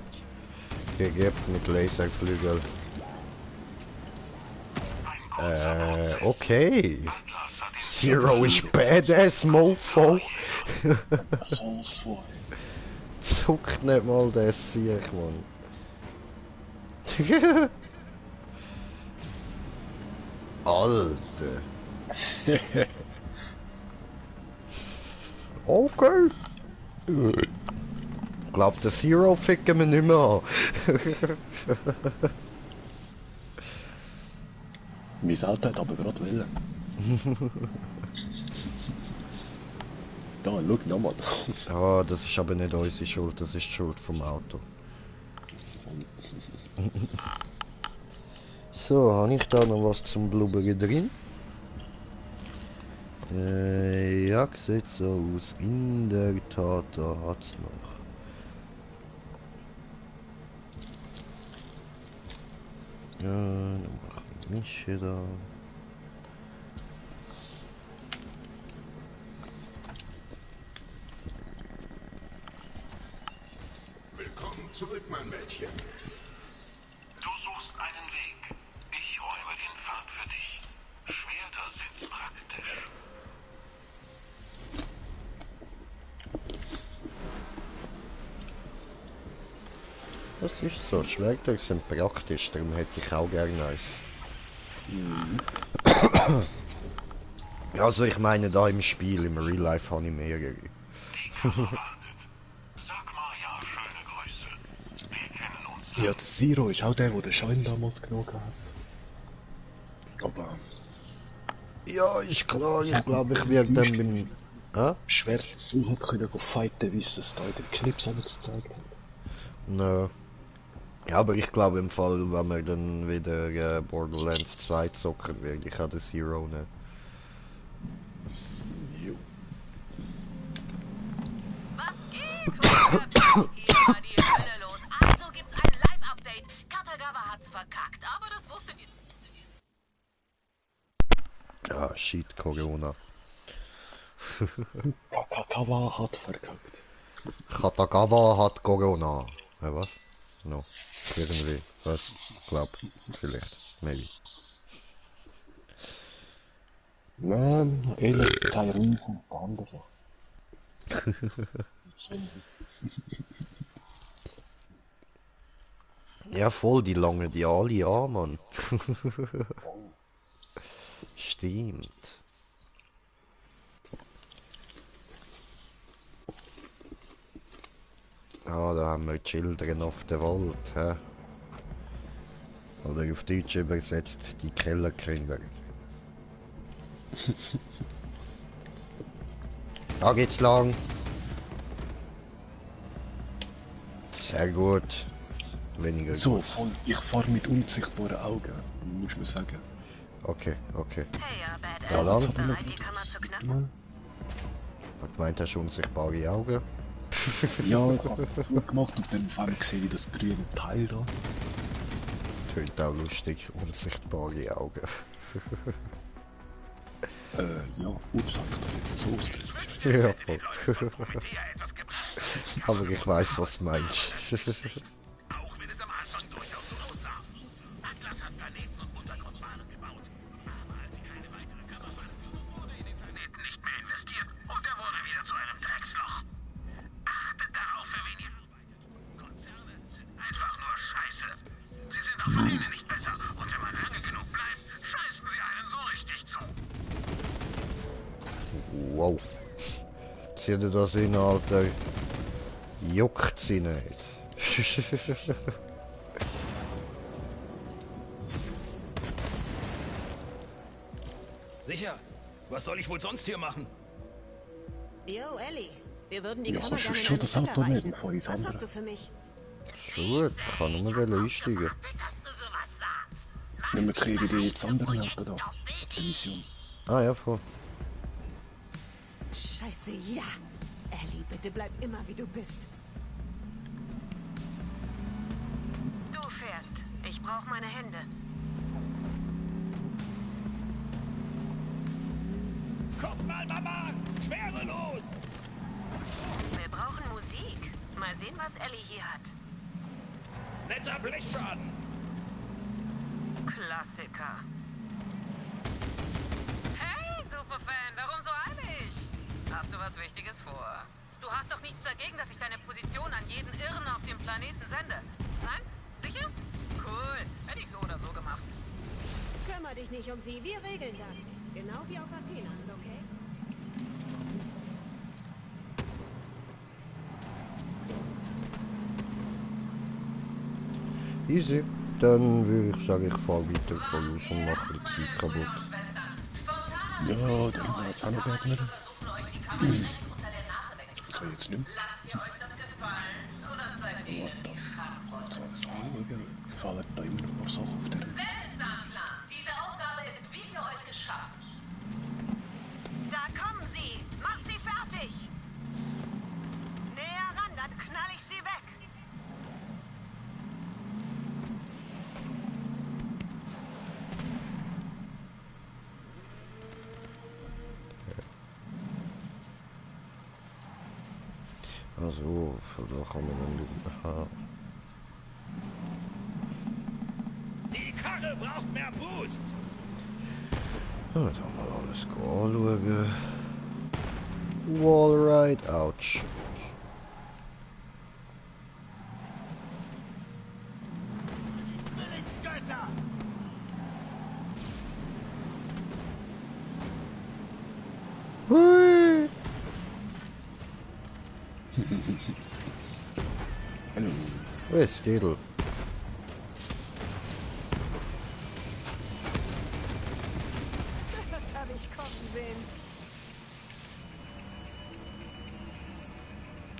Gegebt mit Laserflügel. Okay. Zero ist badass, Mofo. Soll's vor. Zuckt nicht mal der Sieg, Mann. Alter. Okay. Ich glaub, der Zero ficken wir nicht mehr an. Mein Auto hat aber gerade wollen. Da, schau nochmal. Ah, das ist aber nicht unsere Schuld, das ist die Schuld vom Auto. So, habe ich da noch was zum Blubbern drin? Ja, sieht so aus. In der Tat, da hat's noch. Ja, dann mache ich Mische da. Willkommen zurück, mein Mädchen. Du suchst einen Weg. Ich räume den Pfad für dich. Schwerter sind praktisch. Das ist so, Schwerter sind praktisch, darum hätte ich auch gerne eins. Also ich meine da im Spiel, im Real Life habe ich mehrere. Ja, der Zero ist auch der der Schein damals genommen hat. Aber... Ja, ist klar, ich glaube ich werde dann beim... Schwer so hat können fighten, wie es das da in den Clips alles gezeigt hat. Nö. Ja, aber ich glaube im Fall, wenn wir dann wieder Borderlands 2 zocken, werde ich auch den Zero nehmen. Jo. Was geht? Hier war die Hölle los. Also gibt's ein Live-Update. Katagawa hat's verkackt, aber das wusstet ihr. Ah, shit, Corona. Katagawa hat verkackt. Katagawa hat Corona. Ja, was? No. Irgendwie. Was? Glaub. Vielleicht. Maybe. Nein, ehrlich, Tyrone und andere. Ja, voll, die langen die alle an, Mann. Stimmt. Ah, da haben wir Children of the Wald, hä? Oder auf Deutsch übersetzt, die Kellerkinder. Da geht's lang. Sehr gut. Weniger so, gut. voll, ich fahre mit unsichtbaren Augen, muss man sagen. Okay, okay. Hey, Ja, dann. bereit, die Kammer zu knacken? Was meint, hast du unsichtbare Augen? Ja, ich habe es zugemacht und dann vor allem gesehen, das grüne Teil da. Tönt auch lustig, unsichtbare Augen. Ja, ups, hab ich das jetzt so ausgedrückt? Ja, voll. Aber ich weiß, was du meinst. Auch wenn es am Anfang durchaus so aussah. Atlas hat Planeten und Untergrundbahnen gebaut. Aber als sie keine weitere Kammer fanden, wurde in den Planeten nicht mehr investiert und er wurde wieder zu einem Drecksloch. Achtet darauf, für wen ihr arbeitet. Konzerne sind einfach nur Scheiße. Sie sind auch für ihnen nicht besser und wenn man lange genug bleibt, scheißen sie einen so richtig zu. Wow. Zieh dir das in, Alter. Juckt sie nicht. Sicher? Was soll ich wohl sonst hier machen? Yo, Ellie. Wir würden die Ja, Kammer hast du gerne in schon einem das Schritt Auto erreichen. nehmen, vor das Was andere? hast du für mich? Schon gut, kann nur mal einsteigen. Ja, wir kriegen die jetzt anderen Auto da. Die Mission. Ah ja, voll. Scheiße, ja. Ellie, bitte bleib immer wie du bist. Du fährst. Ich brauche meine Hände. Guck mal, Mama! Schwerelos! Wir brauchen Musik. Mal sehen, was Ellie hier hat. Netter Blechschaden! Klassiker. Hey, Superfan, warum so eilig? Hast du was Wichtiges vor? Du hast doch nichts dagegen, dass ich deine Position an jeden Irren auf dem Planeten sende. Nein? Sicher? Cool. Hätte ich so oder so gemacht. Kümmer dich nicht um sie, wir regeln das. Genau wie auf Athenas, okay? Easy. Dann würde ich sagen, ich fahre weiter von aus und mache die Zeit kaputt. Ja, da haben wir jetzt auch noch Berg mit. Ich kann jetzt nicht mehr. What the fuck? Fallen da immer noch ein paar Sachen auf der. Seltsam, Plan. Diese Aufgabe ist wie für euch geschaffen. Da kommen sie. Mach sie fertig. Näher ran, dann knall ich sie weg. Also, da kann man dann... Aha. Die Karre braucht mehr Boost! Ja, dann mal alles anschauen. Wallride, ouch. Götter! Hui! Hallo. Wo ist Gedel? Das habe ich kommen sehen.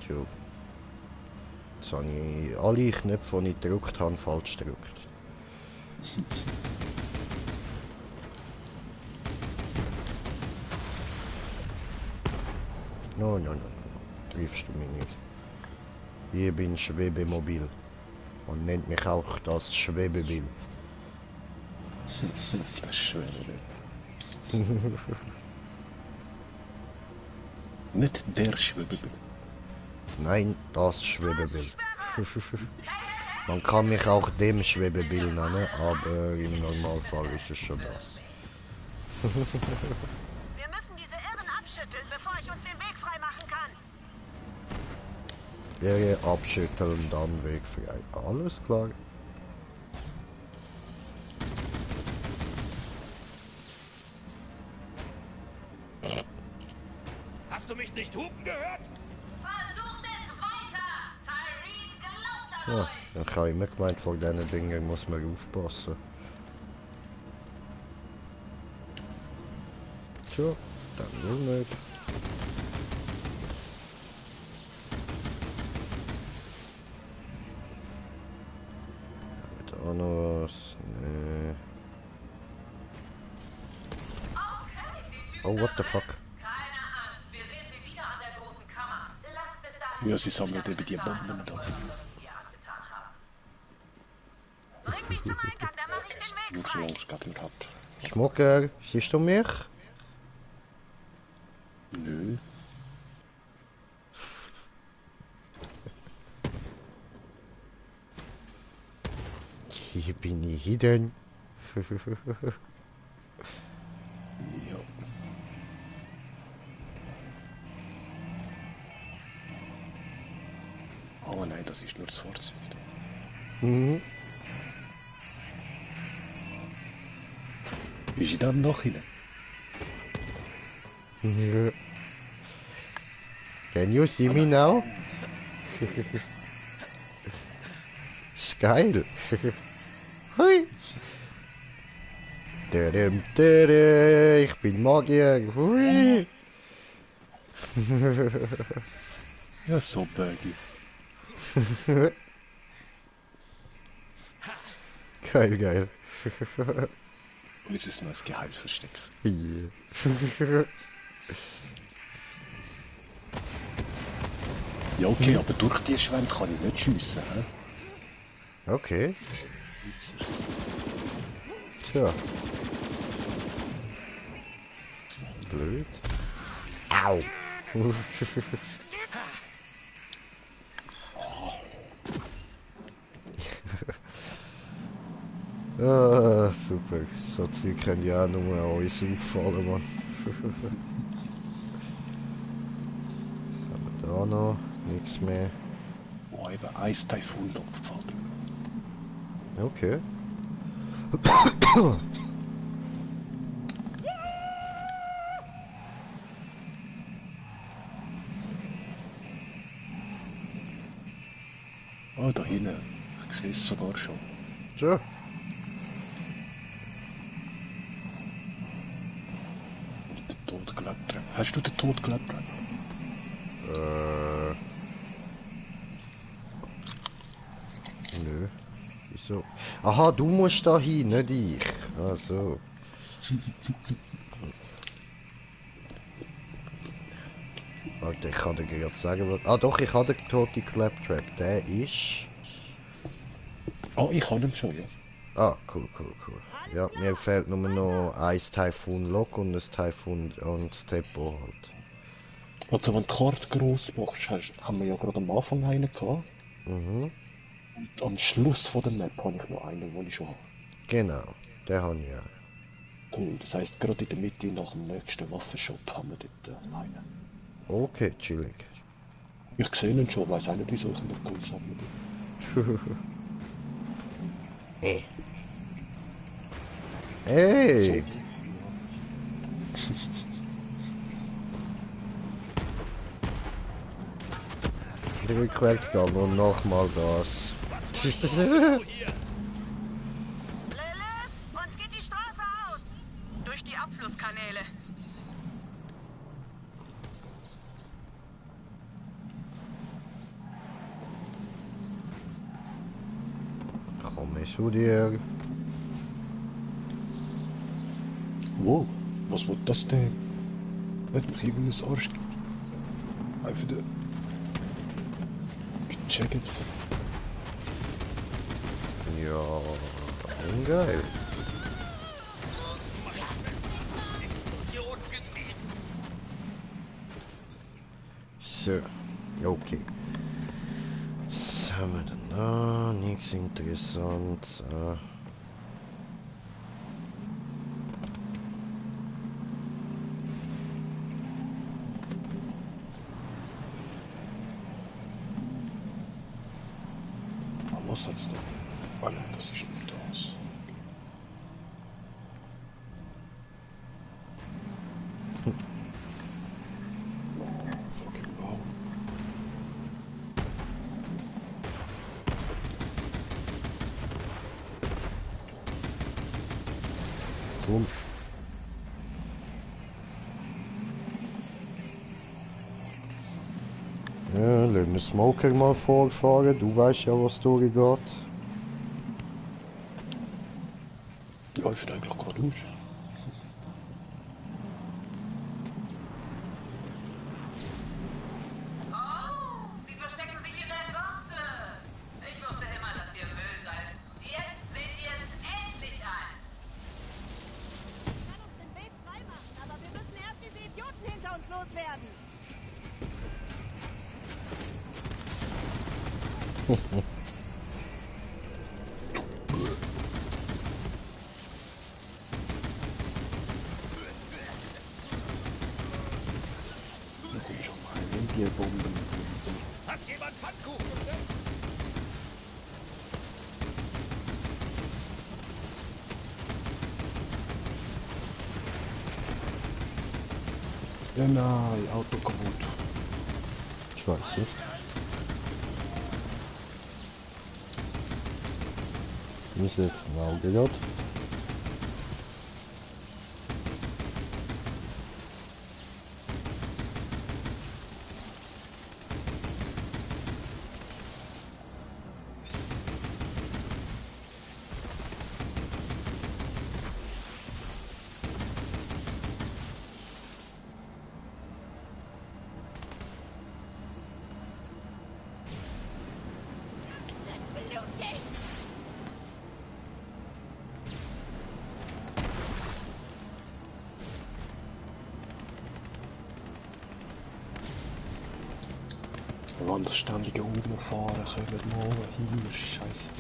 Tja. Jetzt habe ich alle Knöpfe, die ich gedrückt habe, falsch gedrückt. No. Triffst du mich nicht. Ich bin Schwebemobil. Man nennt mich auch das Schwebebil. Das Schwebebil. Nicht der Schwebebil. Nein, das Schwebebil. Man kann mich auch dem Schwebebil nennen, aber im Normalfall ist es schon das. Wir müssen diese Irren abschütteln, bevor ich uns den Weg frei machen kann. Irre abschütteln, dann Weg frei. Alles klar. Hast du mich nicht hupen gehört? Versucht es weiter! Tyreen glaubt an Ja, euch! ich habe immer gemeint, vor diesen Dingen muss man aufpassen. Tja, dann wohl nicht. Haben wir da noch was? Nee. Oh, what the fuck? Keine Angst, wir sehen sie wieder an der großen Kammer. Lasst bis dahin... Ja, sie sammelt eben die Bomben da. Bring mich zum Eingang, dann mache ich den Weg Nur frei. schon Angst gehabt. Schmucker, siehst du mich? Nö. Hier bin ich hidden. Ja. Oh nein, das ist nur das Fahrzeug. Mhm. Ist ich da noch hin? Ja. Can you see me now? Ist geil. Hui. Ich bin Magier. Hui. Ja, so Bergi. Geil, geil. Und es ist nur ein Geheimversteck. Yeah. Ja, okay, aber durch die Schwände kann ich nicht schiessen, hä? Okay. Tja. Blöd. Au. Ah, super. So Zeug können ja auch nur an uns auffallen, Mann. Was haben wir da noch? Nichts mehr. Oh, eben Eis-Typhoon noch gefallen. Okay. Oh, da hinten. Ich sehe es sogar schon. Tja. Der Todglattrepp. Hast du den Todglattrepp? Nö. Wieso? Aha, du musst da hin, nicht ich. Ah, so. Warte, ich kann dir gerade sagen, was... Ah doch, ich habe den toten Claptrap. Der ist... Oh, ich habe ihn schon, ja. Ah, cool. Ja, mir fehlt nur noch ein Typhoon Lock und ein Typhoon und Depot halt. Also wenn du die Karte gross machst, haben wir ja gerade am Anfang einen gehabt. Mhm. Und am Schluss von der Map habe ich noch einen, den ich schon habe. Genau, den habe ich auch. Cool, das heisst, gerade in der Mitte nach dem nächsten Waffenshop haben wir dort einen. Okay, chillig. Ich sehe ihn schon, weiß auch nicht, wieso ich ihn noch cool sammeln will. Hey! Die Rückwärtsgang und nochmal das. Lilith, uns geht die Straße aus! Durch die Abflusskanäle. Komm ich zu dir. Wow, was wird das denn? Hat mich irgendein Arsch einfach der... gecheckt. Ja, geil. So, okay. Was haben wir denn da? Nichts interessant. Was hat's denn? Ah nein, das ist nicht das. Fucking wow. Boom. Ja, lass den Smoker mal vorfahren. Du weißt ja, was durchgeht. Läuft eigentlich gerade aus. Oh, sie verstecken sich in der Gosse. Ich wusste immer, dass ihr Müll seid. Jetzt seht ihr es endlich ein. Ich kann uns den Weg freimachen, aber wir müssen erst diese Idioten hinter uns loswerden. Bomben. Hat jemand Pfannkuchen bestellt? Ja nein, Auto kaputt. Scheiße. Wir setzen ein Auge dort. Wenn das ständige Umfahren kommen, morgen hier, scheiße.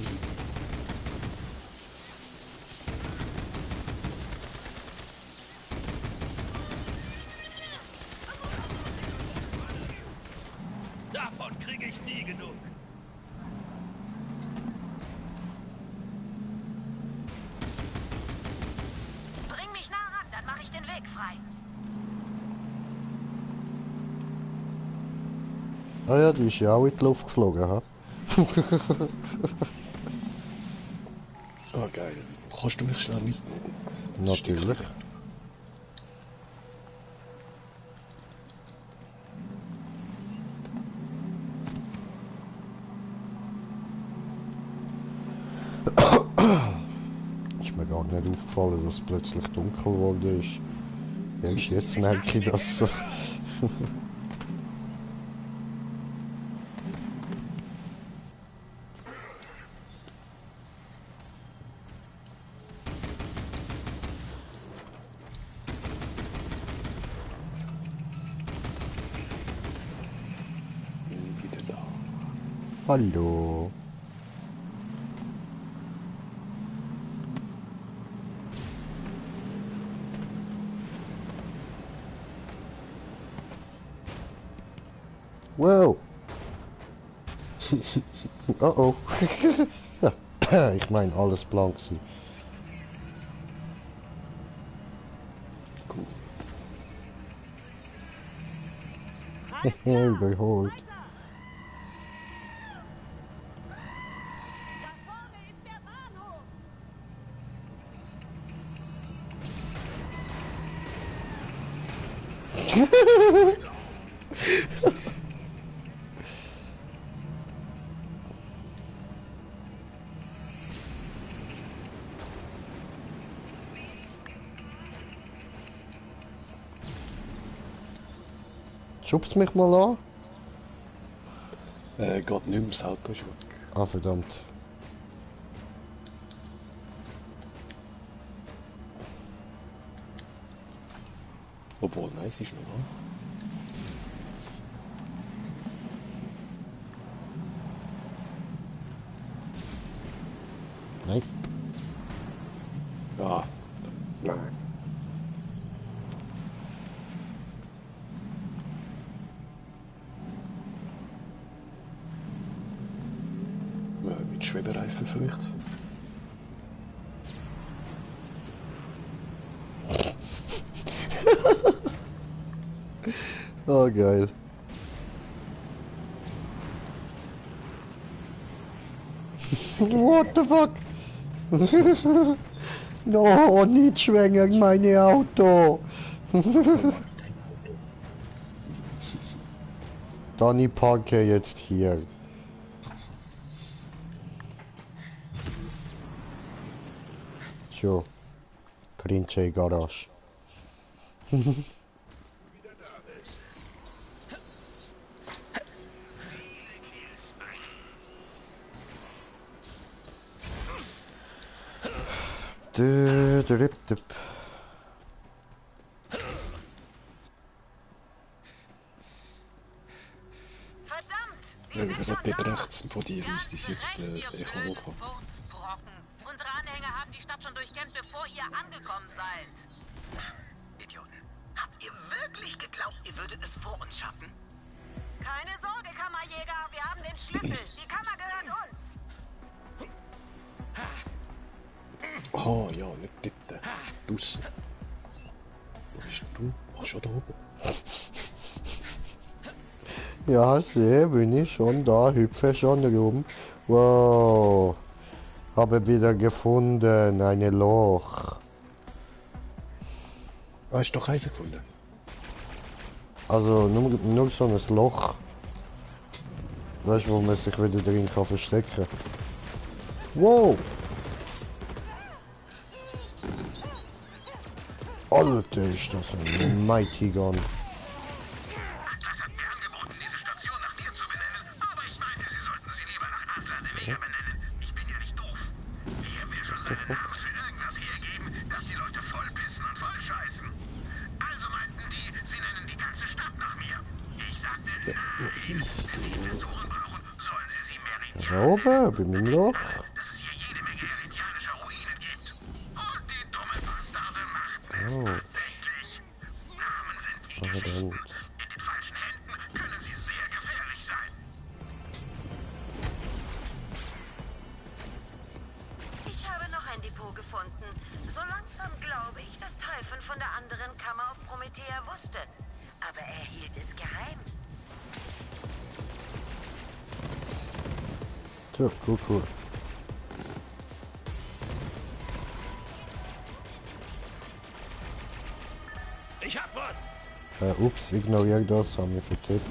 Davon kriege ich nie genug. Bring mich nah ran, dann mache ich den Weg frei. Ah ja, die ist ja auch in die Luft geflogen, ha? Ah, geil. Kannst du mich schnell mitnehmen? Natürlich. Ist mir gar nicht aufgefallen, dass es plötzlich dunkel geworden ist. Erst jetzt merke ich das so. Hallo. Wow. Oh oh. Ich meine alles blank sie. Cool. Überholt. Schubst mich mal an? Geht nicht mehr, das Auto ist weg. Ah, verdammt. Obwohl, nein, es ist noch da. Nein. Ja, nein. Mit Schwebereifen vielleicht. Oh, geil. What the fuck? No, nicht schwängern meine Auto. Dann ich parke jetzt hier. So. Grinche Garage. Ja, dort rechts von dir müsste es jetzt Echo haben. Unsere Anhänger haben die Stadt schon durchkämmt, bevor ihr angekommen seid. Idioten. Habt ihr wirklich geglaubt, ihr würdet es vor uns schaffen? Keine Sorge, Kammerjäger. Wir haben den Schlüssel. Die Kammer gehört uns. Oh ja, nicht dort. Draussen. Wo bist du? Ah, schon da oben. Ja, sehe, bin ich schon da, hüpfe schon rum. Wow. Habe wieder gefunden, ein Loch. Ah, hast du doch Eisen gefunden? Also nur so ein Loch. Weißt du, wo man sich wieder drin kann verstecken. Wow! Alter, ist das ein Mighty Gun. Atlas hat mir angeboten, diese Station nach mir zu benennen, aber ich meinte, sie sollten sie lieber nach Aslan de Vega benennen. Ich bin ja nicht doof. Wer will schon seinen Namen für irgendwas hergeben, dass die Leute vollpissen und vollscheißen? Also meinten die, sie nennen die ganze Stadt nach mir. Ich sagte, nein. Da oben, bei meinem Loch. Oh. Verdammt. Ich habe noch ein Depot gefunden. So langsam glaube ich, dass Typhon von der anderen Kammer auf Promethea wusste. Aber er hielt es geheim. Tja, cool. Ich hab was! Ups, ignoriere das, haben wir vertippt.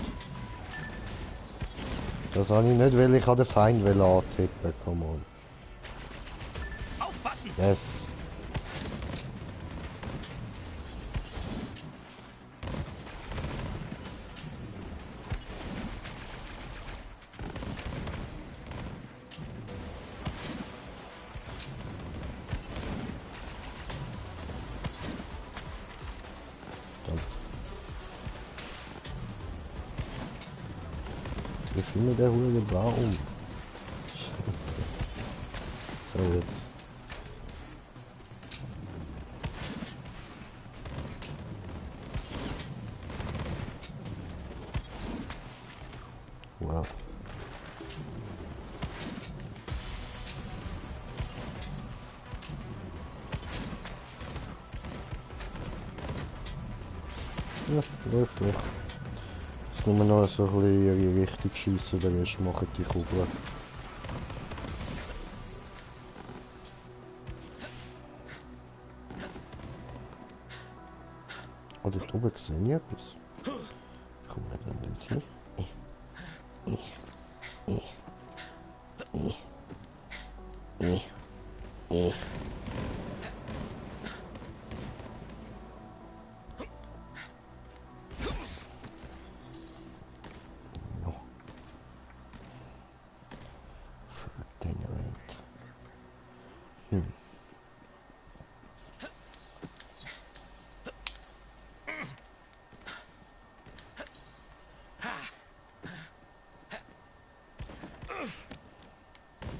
Das habe ich nicht, weil ich an den Feind antippen. Come on. Aufpassen! Yes. Triff immer der hohe Baum. Scheiße. So, jetzt. Wow. Ja, läuft noch. Jetzt nur noch so ein bisschen in die Richtung schiessen, den Rest machen die Kugeln. Oh, dort oben sehe ich etwas. Komm nicht an den Tier.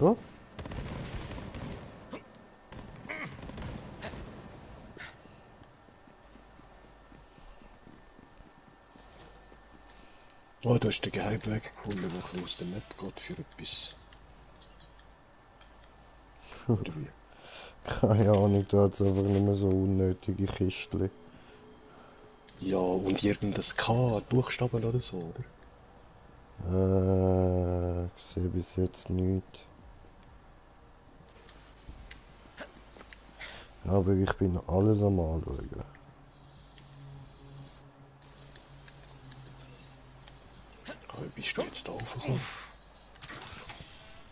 Oh. Oh, du hast den Geheimweg gefunden, der aus der Map geht für etwas. Oder wie? Keine Ahnung, da hat es einfach nicht mehr so unnötige Kistchen. Ja, und irgendein K, Buchstaben oder so, oder? Ich sehe bis jetzt nichts. Aber ich bin alles am Anschauen. Wie bist du jetzt da aufgekommen?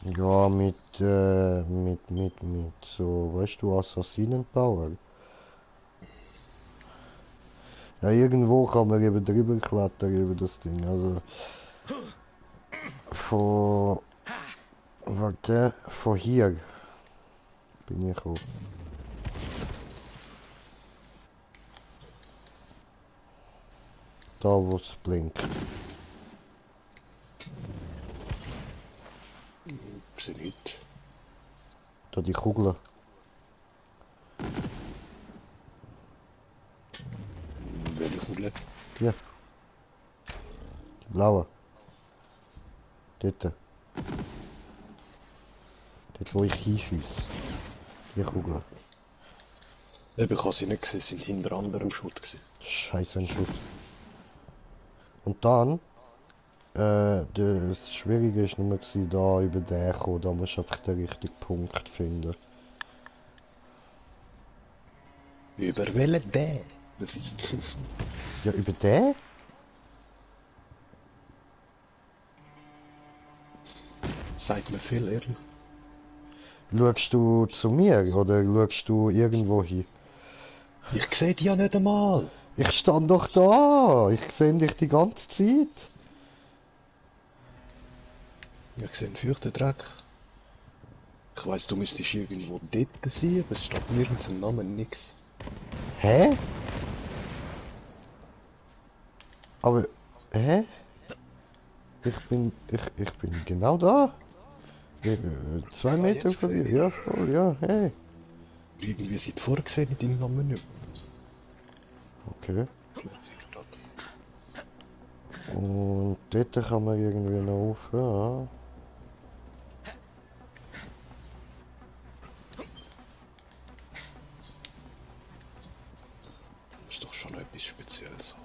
Ja, mit so, weißt du, Assassinenpower. Ja, irgendwo kann man eben drüber klettern über das Ding, also... Von hier bin ich gekommen. Da wo es blinkt. Ich sehe nicht. Da die Kugel. Welche Kugel? Hier. Die blaue. Dort. Dort wo ich hinschieße. Die Kugel. Ich habe sie nicht gesehen, sind hinter anderem Schutt gewesen. Scheiße, ein Schutt. Und dann, das Schwierige ist nur da über den kommen, da musst du einfach den richtigen Punkt finden. Über welchen den? Das ist... Ja, über den? Sagt mir viel, ehrlich. Schaust du zu mir oder schaust du irgendwo hin? Ich sehe dich ja nicht einmal. Ich stand doch da. Ich sehe dich die ganze Zeit. Ich sehe einen feuchten Dreck. Ich weiss, du müsstest irgendwo dort sein, aber es steht nirgends im Namen nix. Hä? Aber, hä? Ich bin genau da. 2 Meter von dir, ja voll, ja, hey. Irgendwie seit vorgesehen in deinem Menü. Okay. Und dort kann man irgendwie noch aufhören. Ist doch schon etwas Spezielles.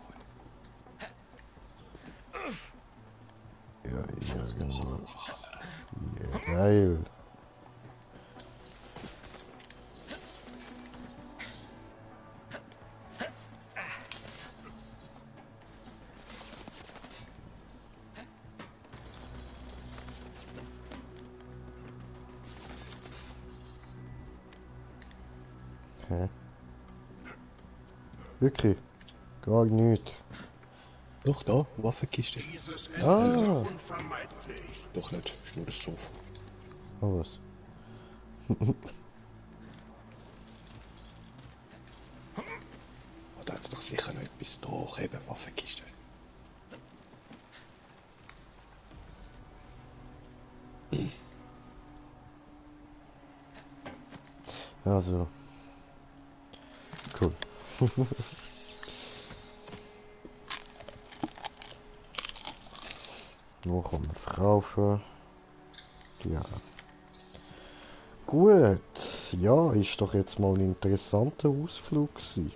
Ja, irgendwo. Ja, geil. Hä? Wirklich? Gar nichts. Doch, da, Waffenkiste. Ah! Doch nicht, ist nur das Sofa. Oh, was? Da hat es doch sicher noch etwas da, eben Waffenkiste. Also. Cool. Noch um verkaufen. Ja. Gut. Ja, ist doch jetzt mal ein interessanter Ausflug gewesen.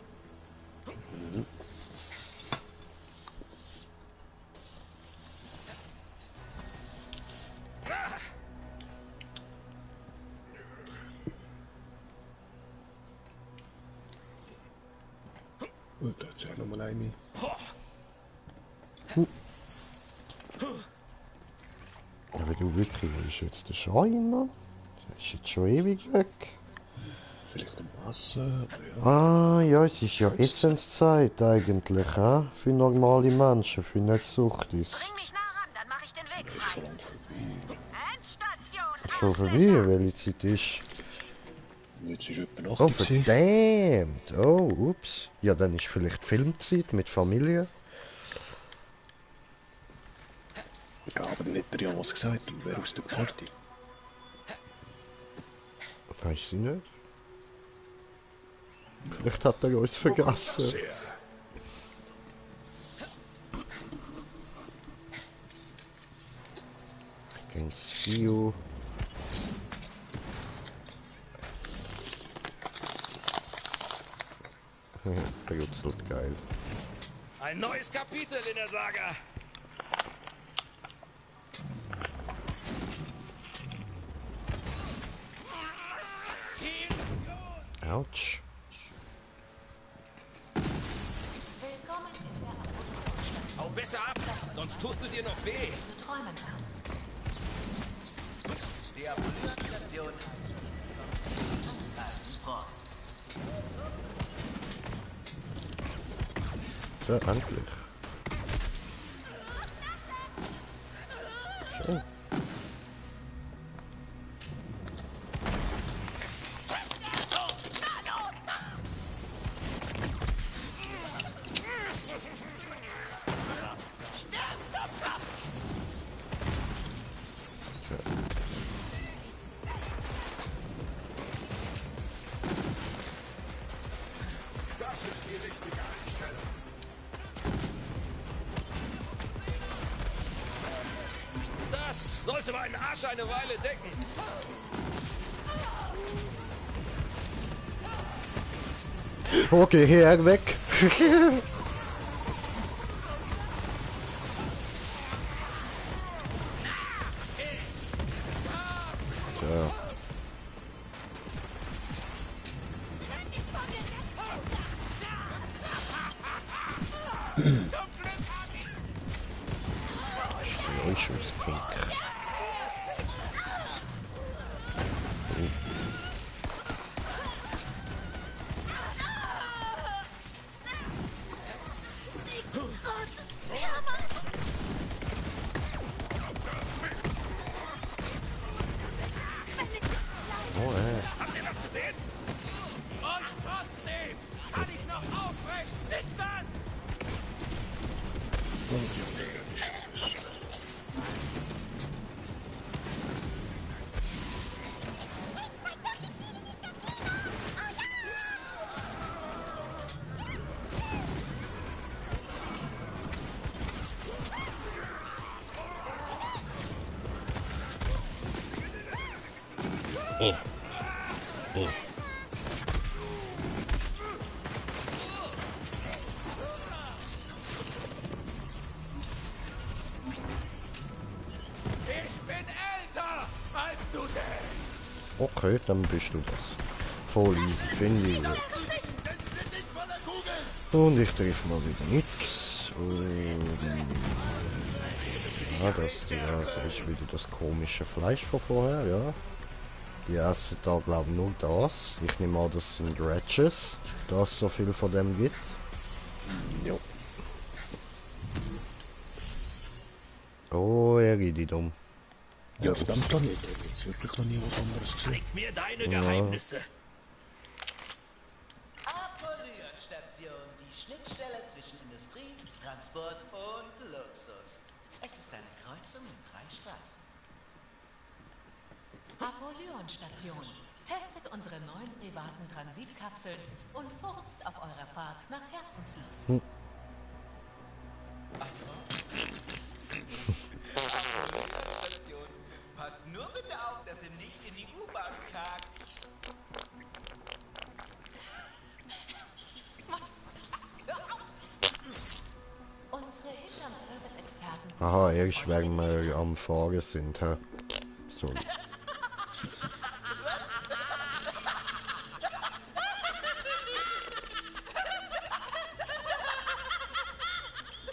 Da hat es ja nochmal eine. Aber du wirklich, wo ist jetzt der Schein, Mann? Der ist jetzt schon ewig weg. Vielleicht im Wasser? Ja. Ah, ja, es ist ja Essenszeit eigentlich, hä? Für normale Menschen, für nicht Suchtis. Bring mich nah ran, dann mache ich den Weg frei. Endstation. Schon vorbei, welche Zeit ist? Jetzt ist etwa 8 Oh, verdammt! Oh, ups. Ja, dann ist vielleicht Filmzeit mit Familie. Ja, aber nicht der Jan was gesagt, und wer aus der Party? Weiß ich nicht. Vielleicht hat er uns vergessen. I can see you. Brutzelt geil. Ein neues Kapitel in der Saga. Autsch. Hau besser ab, sonst tust du dir noch weh. Die Abolition. Ja, endlich. Schön. Das ist die richtige Einstellung. Das sollte meinen Arsch eine Weile decken. Okay, her, weg. Tja. Schneeschussfink. Oh, Habt ihr das gesehen? Und trotzdem kann ich noch aufrecht sitzen! Okay, dann bist du das. Voll easy, finde ich gut. Und ich treffe mal wieder nichts. Ja, das ist wieder das komische Fleisch von vorher, ja. Die essen da glaube ich nur das. Ich nehme an, das sind Ratches, da es so viel von dem gibt. Jo. Oh, er geht dumm. Ja, auf dem Planeten gibt es wirklich noch nie was anderes gesehen. Zeig mir deine Geheimnisse. Apollyon-Station, die Schnittstelle zwischen Industrie, Transport und Luxus. Es ist eine Kreuzung mit 3 Straßen. Apollyon-Station. Testet unsere neuen privaten Transitkapseln und furzt auf eurer Fahrt nach Herzenslust. Passt nur bitte auf, dass ihr nicht in die U-Bahn kackt. Unsere Hintern-Service-Experten. Aha, erst wenn wir am Fahren sind, hä? So.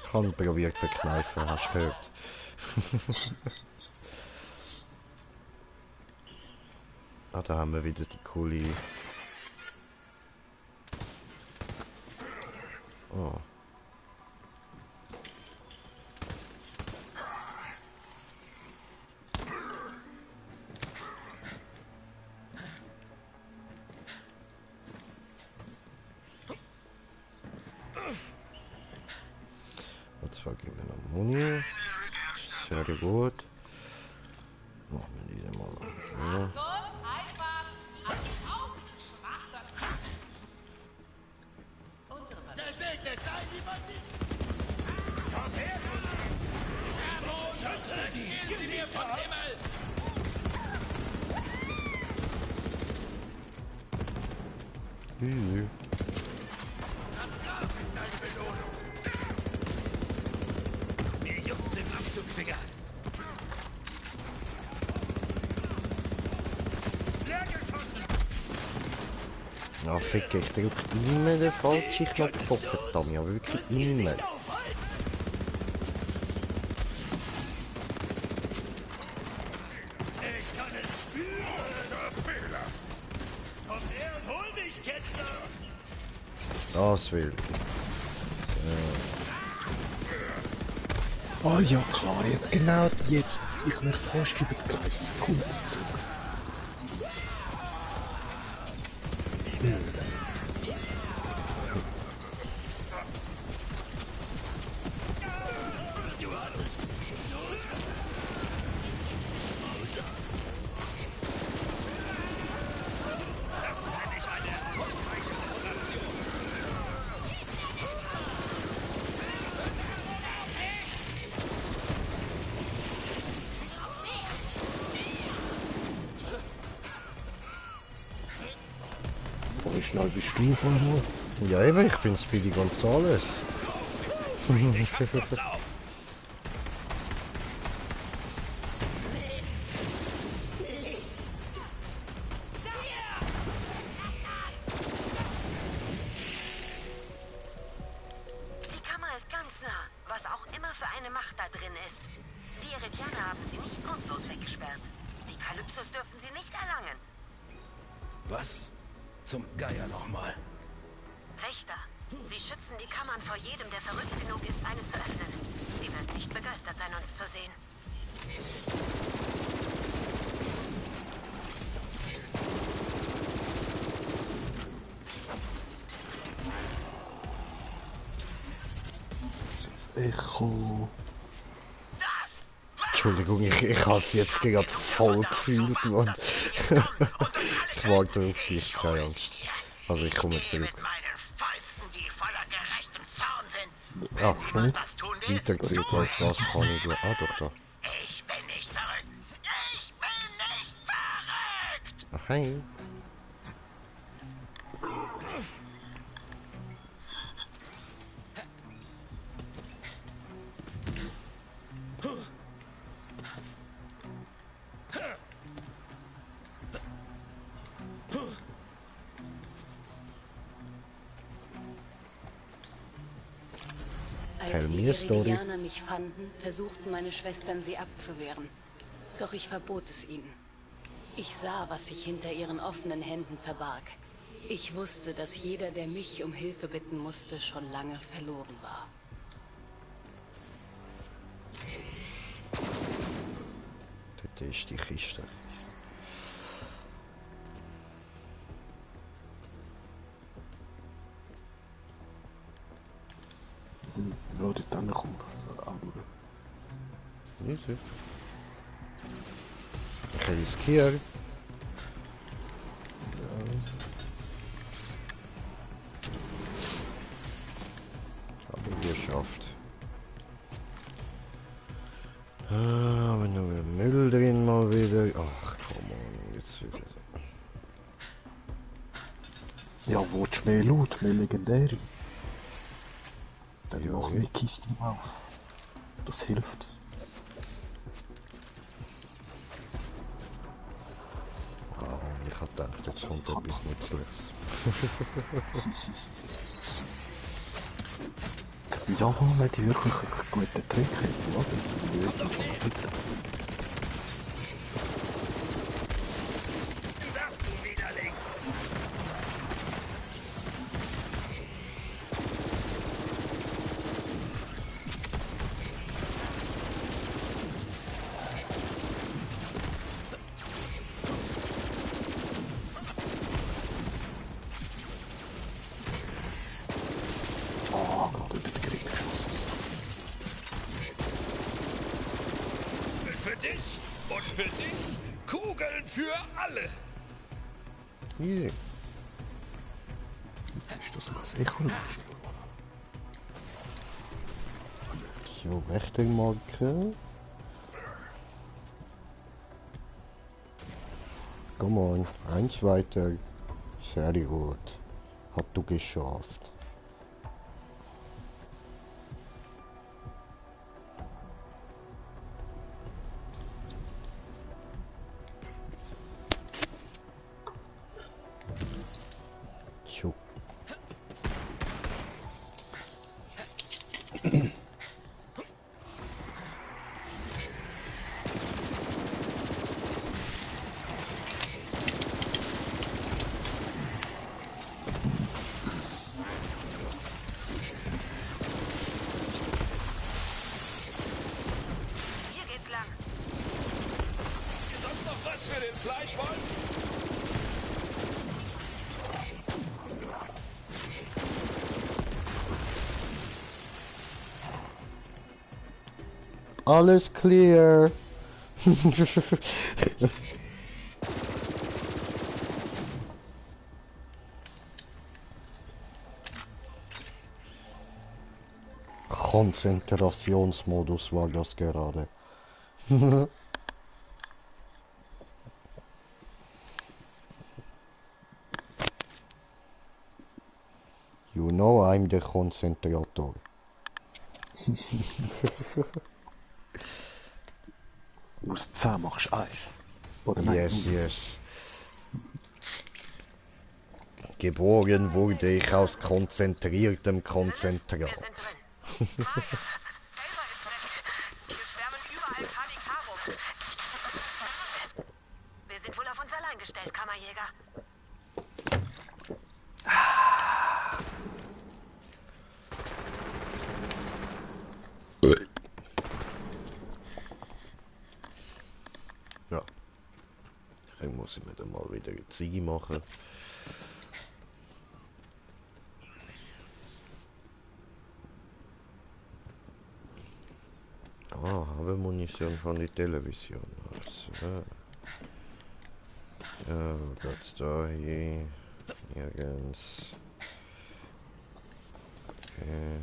Ich habe probiert zu verkneifen, hast du gehört? Ah, da haben wir wieder die coole... Oh. Und zwar geben wir noch Muni. Sehr gut. Machen wir diese mal so. Gesegnet sei die Banditen! Komm her! Schütze die! Gib sie mir vom Himmel! Das Grab ist deine Belohnung! Mir juckt's im Abzug, Finger. Leer geschossen! Ja, fick, ich drück immer den falschen Knopf auf, verdammt, ja, wirklich immer. Ich kann es spüren! Großer Fehler! Komm her und hol mich, Ketzler! Das will ich. Ah ja klar, jetzt, genau jetzt. Ich mir fast über die Gleise. Komm zurück. Das nenne ich eine erfolgreiche Operation. Wie schnell bist du von hier? Ja eben, ich bin Speedy Gonzales. Die Kammer ist ganz nah, was auch immer für eine Macht da drin ist. Die Eretianer haben sie nicht grundlos weggesperrt. Die Kalypsos dürfen sie nicht erlangen. Was zum Geier nochmal? Wächter, sie schützen die Kammern vor jedem, der verrückt genug ist, eine zu öffnen. Sie wird nicht begeistert sein, uns zu sehen. Echo. Entschuldigung, ich habe es jetzt gerade voll gefühlt, Mann. Ich warte auf dich, keine Angst. Also ich komme zurück. Ah, schnell. Weiter zurück als das kann ich. Ah, doch da. Ich bin nicht verrückt! Ich bin nicht verrückt! Ach, Hi. Als die Iridianer mich fanden, versuchten meine Schwestern, sie abzuwehren. Doch ich verbot es ihnen. Ich sah, was sich hinter ihren offenen Händen verbarg. Ich wusste, dass jeder, der mich um Hilfe bitten musste, schon lange verloren war. Das ist die Kiste. Ja, dort angekommen. Easy. Ich riskiere. Aber geschafft. Aber nur Müll drin mal wieder. Ach, komm on, jetzt wieder so. Ja, willst du mehr Loot, mehr legendäre? Dann mach mehr Kisten auf. Das hilft. Oh, ich hab gedacht, jetzt kommt etwas Nützliches. Ja, wenn die wirklich einen guten Trick hätten, oder? Die würden schon mal bitte. Für dich und für dich Kugeln für alle. Hier. Ist das was Echo? So, Wächtermarke. Come on, eins weiter. Sehr gut. Hat du geschafft. So. Hier geht's lang. Ihr sonst noch was für den Fleischwolf? Alles clear. Konzentrationsmodus war das gerade. You know I'm the Konzentrator. Aus 10 machst du 1. Oder nein, Yes, yes. Geboren wurde ich aus konzentriertem Konzentrat. Hier schwärmen überall KDK rum. Wir sind wohl auf uns allein gestellt, Kammerjäger. Ja. Dann muss ich mir dann mal wieder eine Ziege machen. Ah, habe Munition von der Television. Also, ja, geht's da hier? Nirgends. Okay.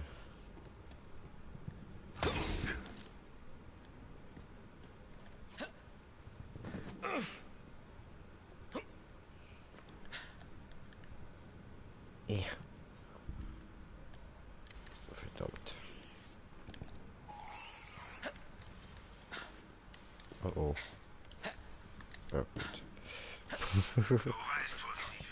Oh oh. Ja, gut. Du weißt wohl nicht.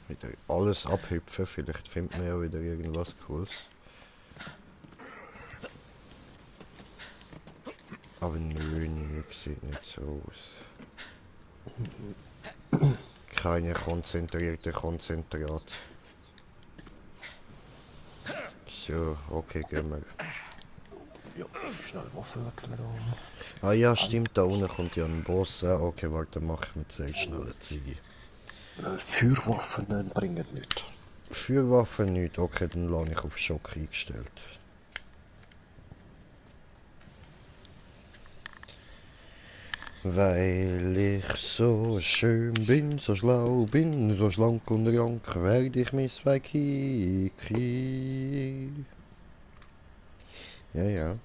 Wieder alles abhüpfen, vielleicht findet man ja wieder irgendwas Cooles. Aber nö, sieht nicht so aus. Keine konzentrierte Konzentrat. So, okay, gehen wir. Ja, schnell Waffen wechseln da. Ah ja, stimmt, da unten kommt ja ein Boss. Ah, okay, warte, dann mach ich mit sehr schnell eine Ziege. Feuerwaffen bringen nichts. Feuerwaffen nicht, okay, dann lasse ich auf Schock eingestellt. Weil ich so schön bin, so schlau bin, so schlank und rank, werde ich Miss Waikiki. Ja, ja.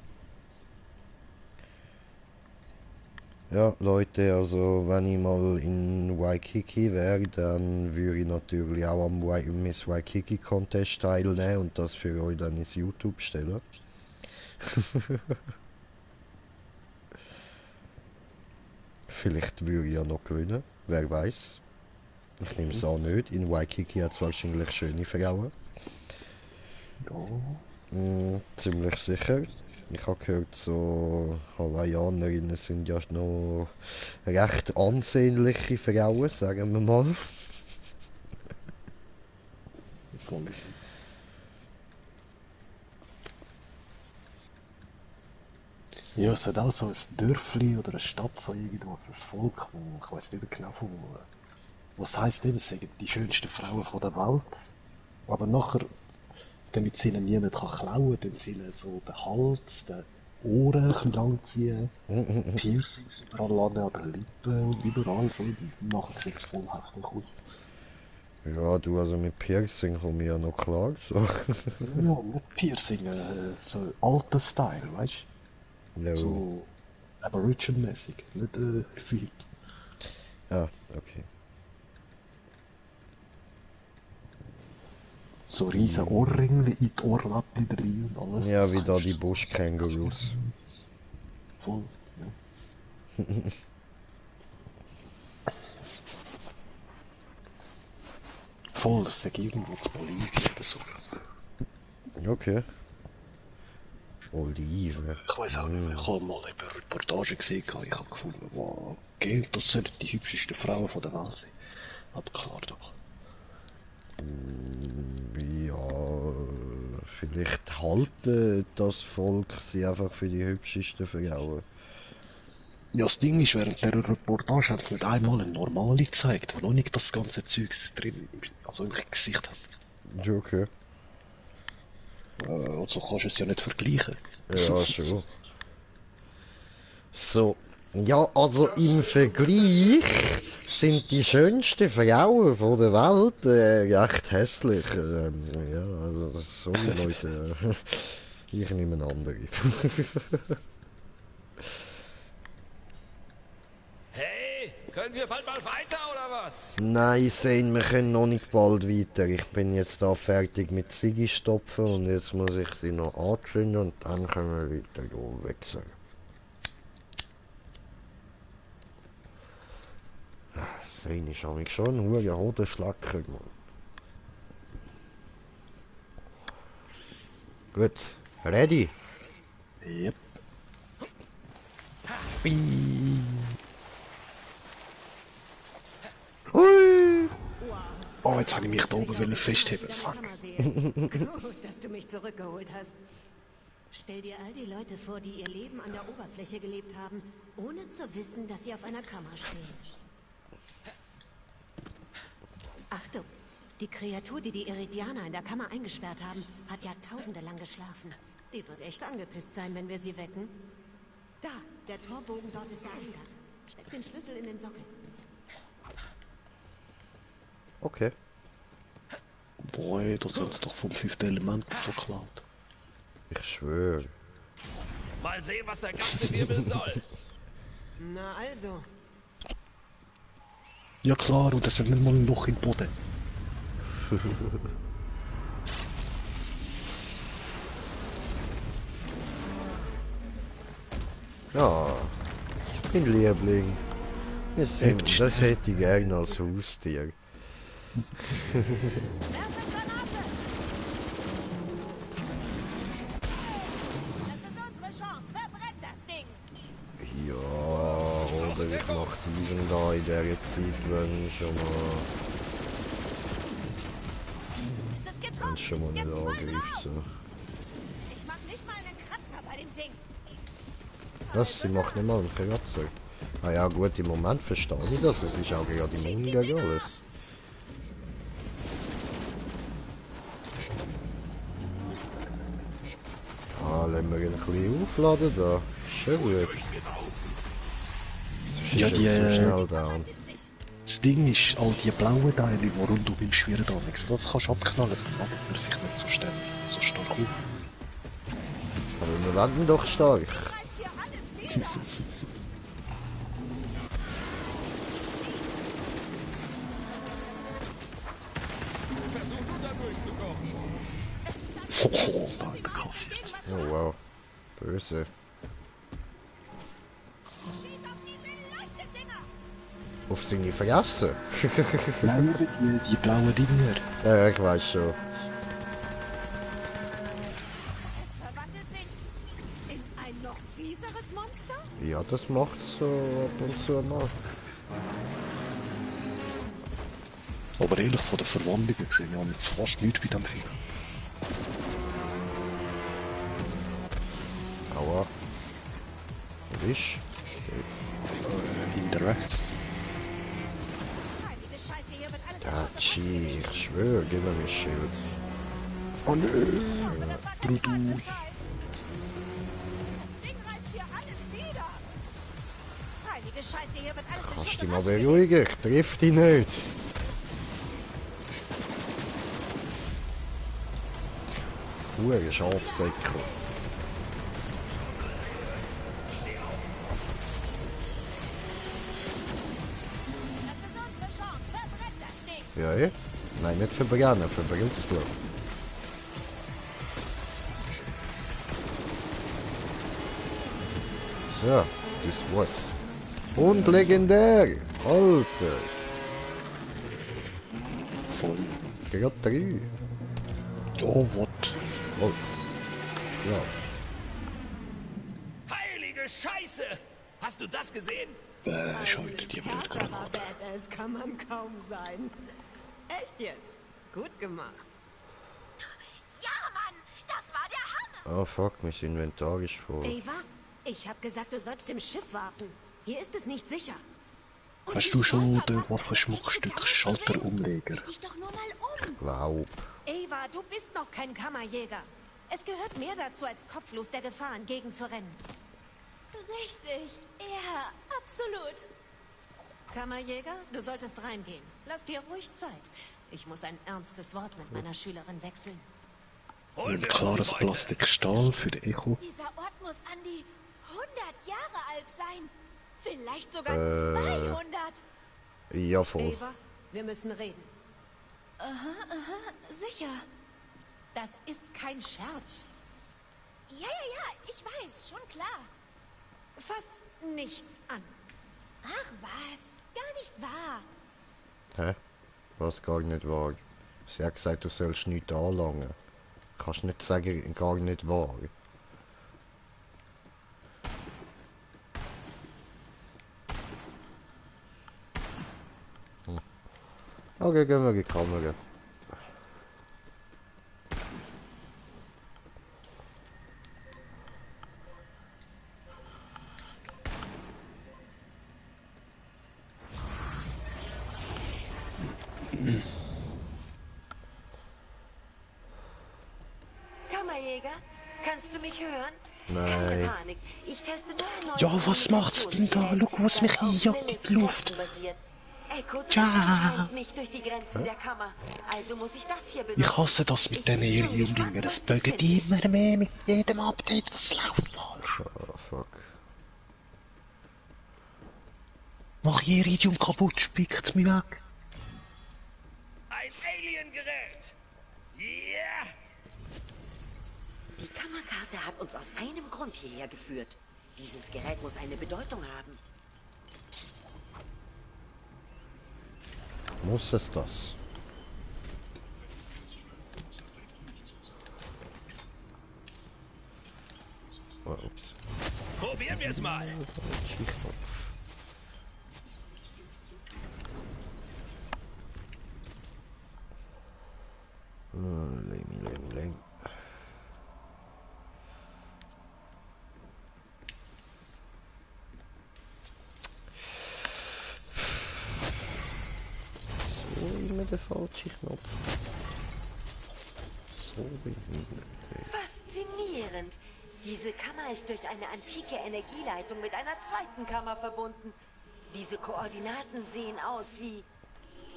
Ja, Leute, also wenn ich mal in Waikiki wäre, dann würde ich natürlich auch am Miss Waikiki Contest teilnehmen und das für euch dann ins YouTube stellen. Vielleicht würde ich ja noch gewinnen, wer weiß. Ich nehme es auch nicht. In Waikiki hat es wahrscheinlich schöne Frauen. Ja. Ziemlich sicher. Ich habe gehört, so Hawaiianerinnen sind ja noch recht ansehnliche Frauen, sagen wir mal. Ja, es hat auch so ein Dörfli oder eine Stadt, so irgendwas, ein Volk, wo, ich weiß nicht genau von wo. Was heisst eben, es sind die schönsten Frauen von der Welt. Aber nachher, damit sie ihnen niemand klauen kann, dann sie ihnen so den Hals, den Ohren langziehen, Piercings überall an den Lippen und überall so, nachher sieht es voll heftig aus. Ja, du, also mit Piercing komme ich ja noch klar, so. Ja, mit Piercing, so alter Style, weißt du? Ja. So Aboriginal-mäßig, nicht viel. Ah, okay. So riesen Ohrringe in die Ohrlappe drin und alles. Ja, wie da die Buschkängurus. Voll, ja. Voll, das ist irgendwo zu Bolivien oder so. Okay. Oliven. Ich weiß auch nicht, ich habe mal eine Reportage gesehen, ich habe gefunden, wow, Geld, das sollten die hübschesten Frauen von der Welt sein. Aber klar doch. Ja, vielleicht halten das Volk sie einfach für die hübschesten Frauen. Ja, das Ding ist, während der Reportage hat es nicht einmal eine normale gezeigt, die noch nicht das ganze Zeugs drin, also im Gesicht hat. Okay. Also kannst du es ja nicht vergleichen. Ja, schon. So, ja, also im Vergleich sind die schönsten Frauen von der Welt recht hässlich. Ja, also sorry Leute, ich nehme eine andere. Hey, können wir bald mal weiter oder was? Nein, Zane, wir können noch nicht bald weiter. Ich bin jetzt da fertig mit Ziggy stopfen und jetzt muss ich sie noch anzünden und dann können wir weiter wechseln. Zane ist nämlich schon ein hoher Hodenschlacker, Mann. Gut, ready? Yep. Hui! Oh, jetzt habe ich mich da oben festheben. Fuck. Gut, dass du mich zurückgeholt hast. Stell dir all die Leute vor, die ihr Leben an der Oberfläche gelebt haben, ohne zu wissen, dass sie auf einer Kammer stehen. Achtung, die Kreatur, die die Iridianer in der Kammer eingesperrt haben, hat Jahrtausende lang geschlafen. Die wird echt angepisst sein, wenn wir sie wecken. Da, der Torbogen dort ist der Eingang. Steck den Schlüssel in den Sockel. Okay. Boy, das ist doch vom 5. Element so geklaut. Ich schwöre. Mal sehen, was der ganze Wirbel soll. Na also. Ja klar, und das ist nicht mal ein Loch im Boden. Ja, mein Liebling. Das hätte ich gerne als Haustier. Ja, oder ich mach diesen da in der Zeit, wenn schon mal nicht angreift. So. Ich mach nicht mal einen Kratzer bei dem Ding. Was? Sie macht nicht mal einen Kratzer? Ah ja gut, im Moment verstehe ich das. Es ist auch gerade immun gegen alles. Ah, lassen wir ihn ein bisschen aufladen da. Schön gut. Ja, die, so schnell down. Das Ding ist, all die blauen Teile, die rund um im Schweren da nichts, das kannst du abknallen, dann macht man sich nicht so stark auf. Aber wir landen doch stark. Oh, da kassiert. Oh wow. Böse. Auf seine Fresse? Nein, die blauen Dinger. Ja, ich weiß schon. Es verwandelt sich in ein noch fieseres Monster? Ja, das macht so ab und zu mal. Aber ehrlich, von der Verwandlung gesehen, wir haben jetzt fast nichts bei dem Film. Aua. Und ich? Hinter rechts. Ja, gee, ich schwöre, gib mir mein Schild. Oh nö. Brudu. Kannst du dich mal beruhigen? Ich triff dich nicht. Hure Schafsäckel. Ja, ja. Nein, nicht verbrennen, verbrutzeln. So, das war's. Und legendär! Alter! Voll. Gerade 3. Oh, what? Oh. Ja. Heilige Scheiße! Hast du das gesehen? Schaut dir blöd gerade an. Badass kann man kaum sein. Echt jetzt? Gut gemacht. Ja, Mann, das war der Hammer. Oh fuck, mein Inventar ist voll. Ava, ich hab gesagt, du sollst im Schiff warten. Hier ist es nicht sicher. Hast du schon den Waffenschmuckstück Schalterumleger? Ich doch nur mal um. Glaub. Ava, du bist noch kein Kammerjäger. Es gehört mehr dazu, als kopflos der Gefahr entgegenzurennen. Richtig, ja, absolut. Kammerjäger, du solltest reingehen. Lass dir ruhig Zeit. Ich muss ein ernstes Wort mit meiner Schülerin wechseln. Ein klares Plastikstahl für den Echo. Dieser Ort muss an die 100 Jahre alt sein. Vielleicht sogar 200. Ja, voll. Ava, wir müssen reden. Aha, sicher. Das ist kein Scherz. Ja, ich weiß, schon klar. Fass nichts an. Ach was, gar nicht wahr. Hä? Was gar nicht wahr? Sie hat gesagt, du sollst nichts anlangen. Kannst nicht sagen, gar nicht wahr. Okay, gehen wir in die Kamera. Kammerjäger, kannst du mich hören? Nein. Keine Panik. Ich teste nur ein neues Ja, was macht's denn da? Schau, was mich einjagt in die Luft. Echo Ja. scheint nicht durch die Grenzen der Kammer. Also muss ich das hier benutzen. Ich hasse das mit den Jünglingen. Es bögt immer mehr mit jedem Update, was läuft falsch. Oh, fuck. Mach ihr Idiom kaputt, spickt mich weg. ein Alien-Gerät. Ja! Die Kammerkarte hat uns aus einem Grund hierher geführt. Dieses Gerät muss eine Bedeutung haben. Muss es das? Oh, ups. Probieren wir es mal. Lame. So immer der falsche Knopf. So behindert. Faszinierend. Diese Kammer ist durch eine antike Energieleitung mit einer zweiten Kammer verbunden. Diese Koordinaten sehen aus wie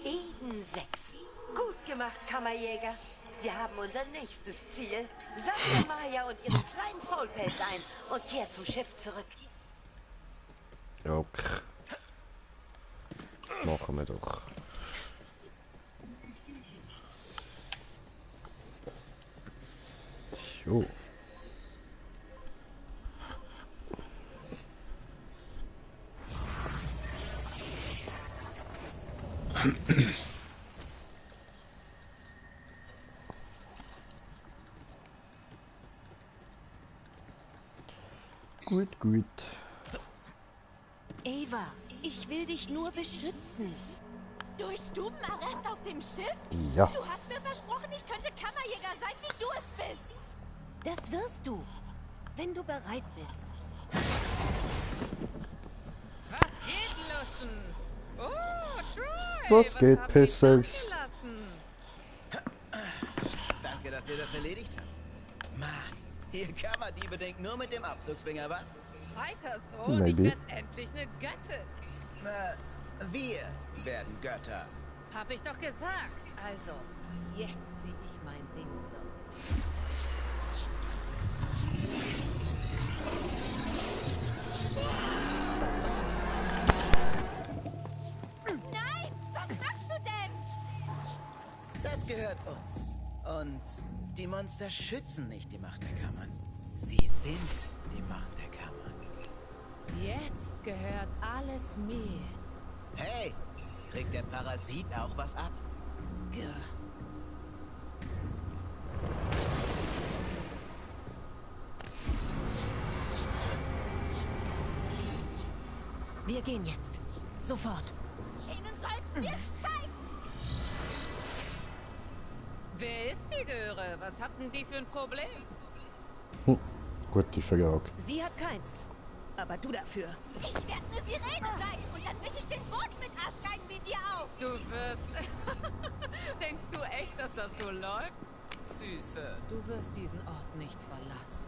Eden 6. Gut gemacht, Kammerjäger. Wir haben unser nächstes Ziel. Sammle Maya und ihren kleinen Faulpelz ein und kehr zum Schiff zurück. Okay. Machen wir doch. So. Gut. Ava, ich will dich nur beschützen. Durch Stubenarrest auf dem Schiff? Ja. Du hast mir versprochen, ich könnte Kammerjäger sein, wie du es bist. Das wirst du, wenn du bereit bist. Was geht, Luschen? Oh, Troy! Was geht, habt ihr Pissers? zurückgelassen? Danke, dass ihr das erledigt habt. Mann, ihr Kammerdiebe denkt nur mit dem Abzugsfinger, was? Weiter so, und Maybe. ich werde endlich eine Göttin. Na, wir werden Götter. Hab ich doch gesagt. Also, jetzt zieh ich mein Ding durch. Nein, was machst du denn? Das gehört uns. Und die Monster schützen nicht die Macht der Kammern. Sie sind die Macht der Kammern. Jetzt gehört alles mir. Hey, kriegt der Parasit auch was ab? Wir gehen jetzt. Sofort. Ihnen sollten wir es zeigen. Wer ist die Göre? Was hatten die für ein Problem? Gute Frage. Sie hat keins. Aber du dafür. Ich werde eine Sirene sein und dann wische ich den Boden mit Arschgeigen wie dir auf. Du wirst... Denkst du echt, dass das so läuft? Süße, du wirst diesen Ort nicht verlassen.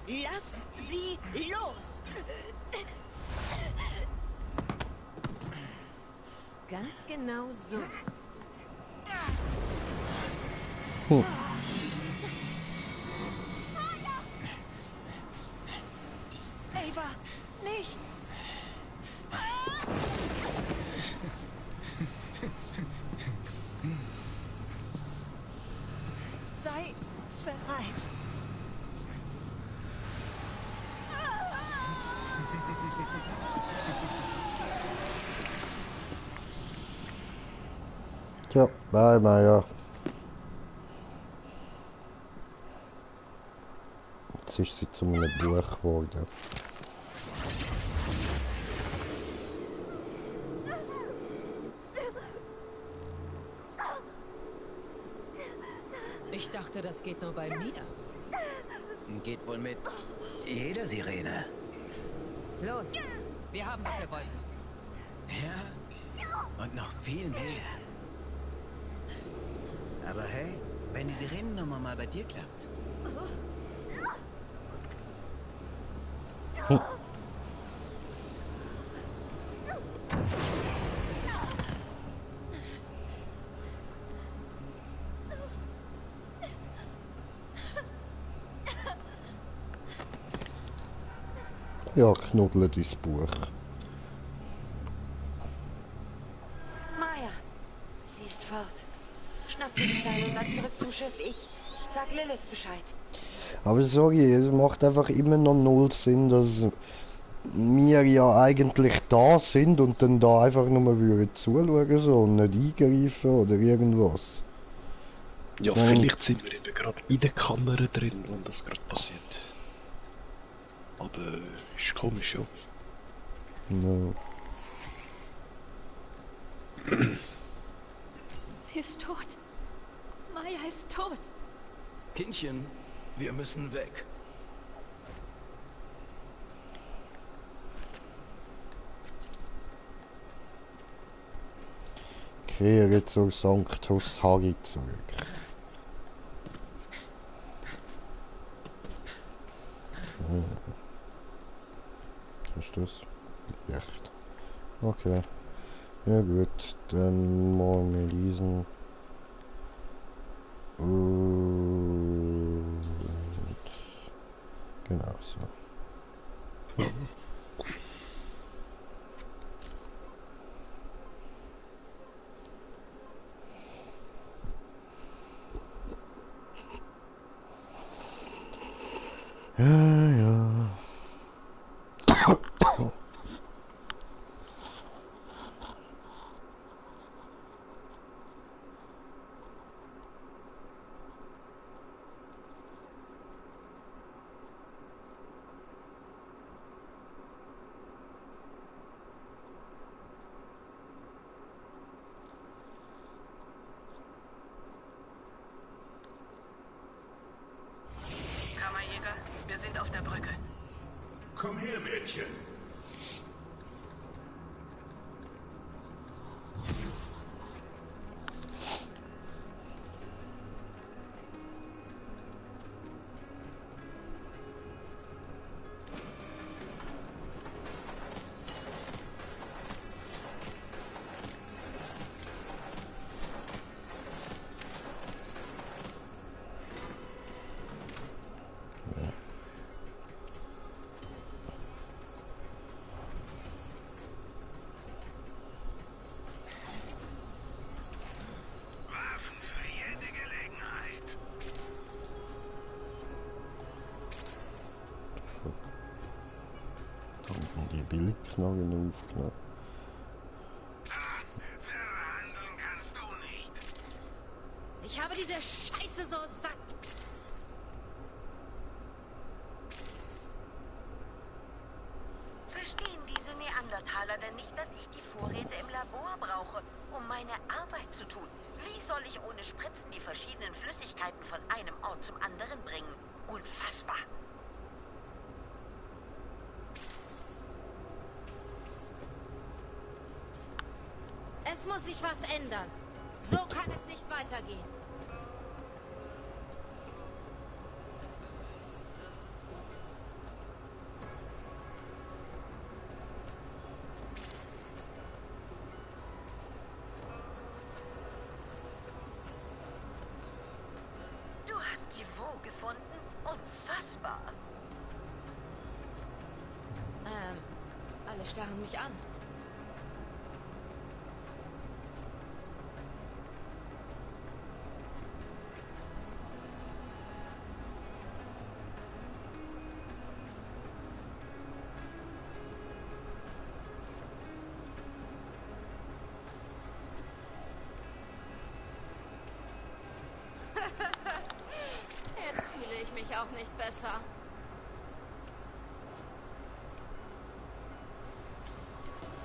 Lass sie los! Ganz genau so. Ava, nicht! Sei bereit. Tja, bye Maya. Jetzt ist sie zu einem Buch geworden. Ich dachte, das geht nur bei mir. Geht wohl mit jeder Sirene. Los, wir haben, was wir wollten. Ja, und noch viel mehr. Aber hey, wenn die Sirenennummer mal bei dir klappt. Ja, knuddle dein Buch. Maya, sie ist fort. Schnapp dir die Kleine und dann zurück zum Schiff. Ich sag Lilith Bescheid. Aber sorry, es macht einfach immer noch null Sinn, dass wir ja eigentlich da sind und dann da einfach nur würden zuschauen so, und nicht eingreifen oder irgendwas. Ja, vielleicht sind wir eben gerade in der Kamera drin, wenn das gerade passiert. Aber ist komisch, ja. No. Sie ist tot. Maya ist tot. Kindchen, wir müssen weg. Kehre zur Sanctus Hagi zurück. Ist das? Echt? Okay. Ja gut, dann wollen wir diesen. Und genau so. Ja, ja. Kammerjäger, wir sind auf der Brücke. Komm her, Mädchen. Die Bildknarren aufgenommen. Verhandeln kannst du nicht. Ich habe diese Scheiße so satt. Verstehen diese Neandertaler denn nicht, dass ich die Vorräte im Labor brauche, um meine Arbeit zu tun? Wie soll ich ohne Spritzen die verschiedenen Flüssigkeiten von einem Ort zum anderen bringen? Unfassbar. Es muss sich was ändern. So kann es nicht weitergehen. Du hast sie wo gefunden? Unfassbar. Alle starren mich an. Jetzt fühle ich mich auch nicht besser.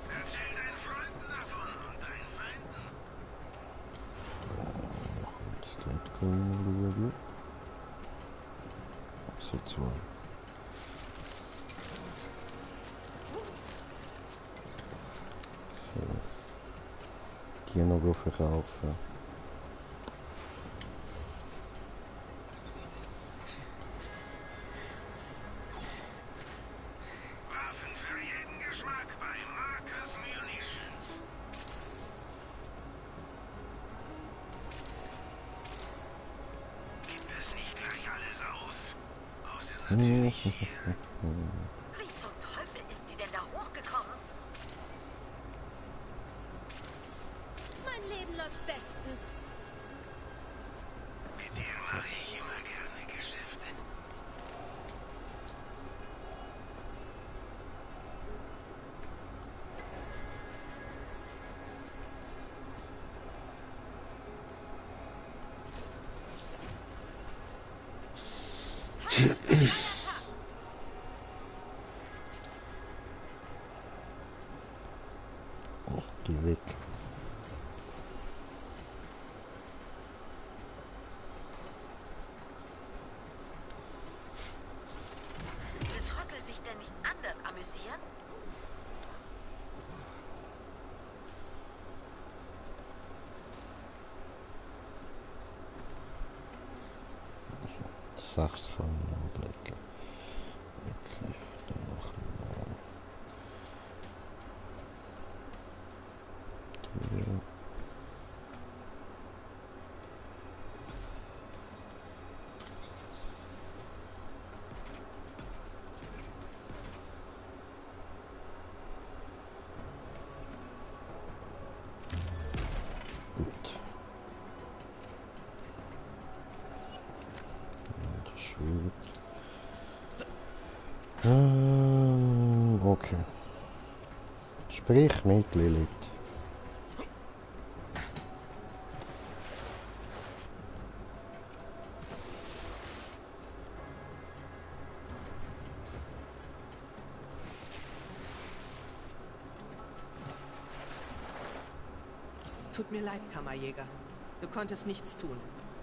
Erzähl deinen Freunden davon und deinen Feinden. Instant Clean. So zwei. So. Die noch verkaufen. Waffen für jeden Geschmack bei Marcus Munitions. Gibt es nicht gleich alles aus? Außer natürlich Wie zum Teufel Oh, geh weg. Will Trottel sich denn nicht anders amüsieren? Sachs kann ich anblicken. Okay, dann machen wir hier. Gut. Okay. Sprich mit Lilith. Tut mir leid, Kammerjäger. Du konntest nichts tun.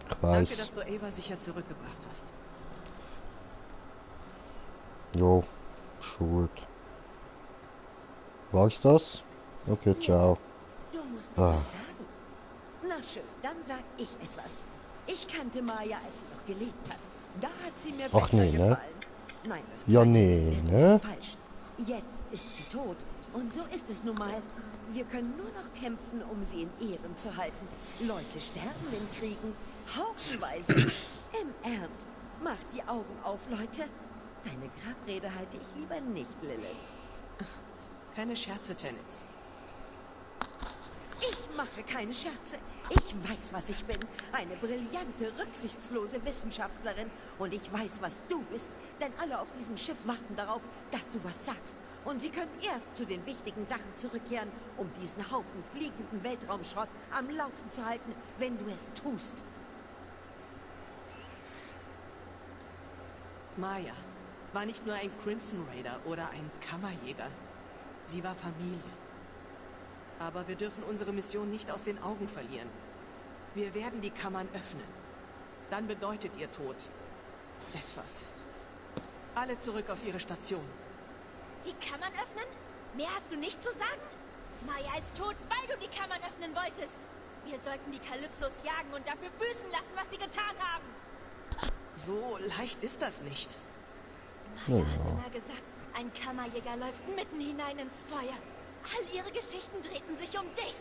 Ich weiß. Danke, dass du Ava sicher zurückgebracht hast. Jo, schuld. War's das? Okay, ciao. Du musst mir was sagen. Na schön, dann sag ich etwas. Ich kannte Maya, als sie noch gelebt hat. Da hat sie mir besser nee, gefallen. ne? Nein, das Ja, kann nee, jetzt ne? falsch. Jetzt ist sie tot. Und so ist es nun mal. Wir können nur noch kämpfen, um sie in Ehren zu halten. Leute sterben in Kriegen. Haufenweise. Im Ernst. Macht die Augen auf, Leute. Eine Grabrede halte ich lieber nicht, Lilith. Keine Scherze, Tennis. Ich mache keine Scherze. Ich weiß, was ich bin. Eine brillante, rücksichtslose Wissenschaftlerin. Und ich weiß, was du bist. Denn alle auf diesem Schiff warten darauf, dass du was sagst. Und sie können erst zu den wichtigen Sachen zurückkehren, um diesen Haufen fliegenden Weltraumschrott am Laufen zu halten, wenn du es tust. Maya war nicht nur ein Crimson Raider oder ein Kammerjäger. Sie war Familie. Aber wir dürfen unsere Mission nicht aus den Augen verlieren. Wir werden die Kammern öffnen. Dann bedeutet ihr Tod etwas. Alle zurück auf ihre Station. Die Kammern öffnen? Mehr hast du nicht zu sagen? Maya ist tot, weil du die Kammern öffnen wolltest. Wir sollten die Kalypsos jagen und dafür büßen lassen, was sie getan haben. So leicht ist das nicht. Maya hat immer gesagt, ein Kammerjäger läuft mitten hinein ins Feuer. All ihre Geschichten drehten sich um dich.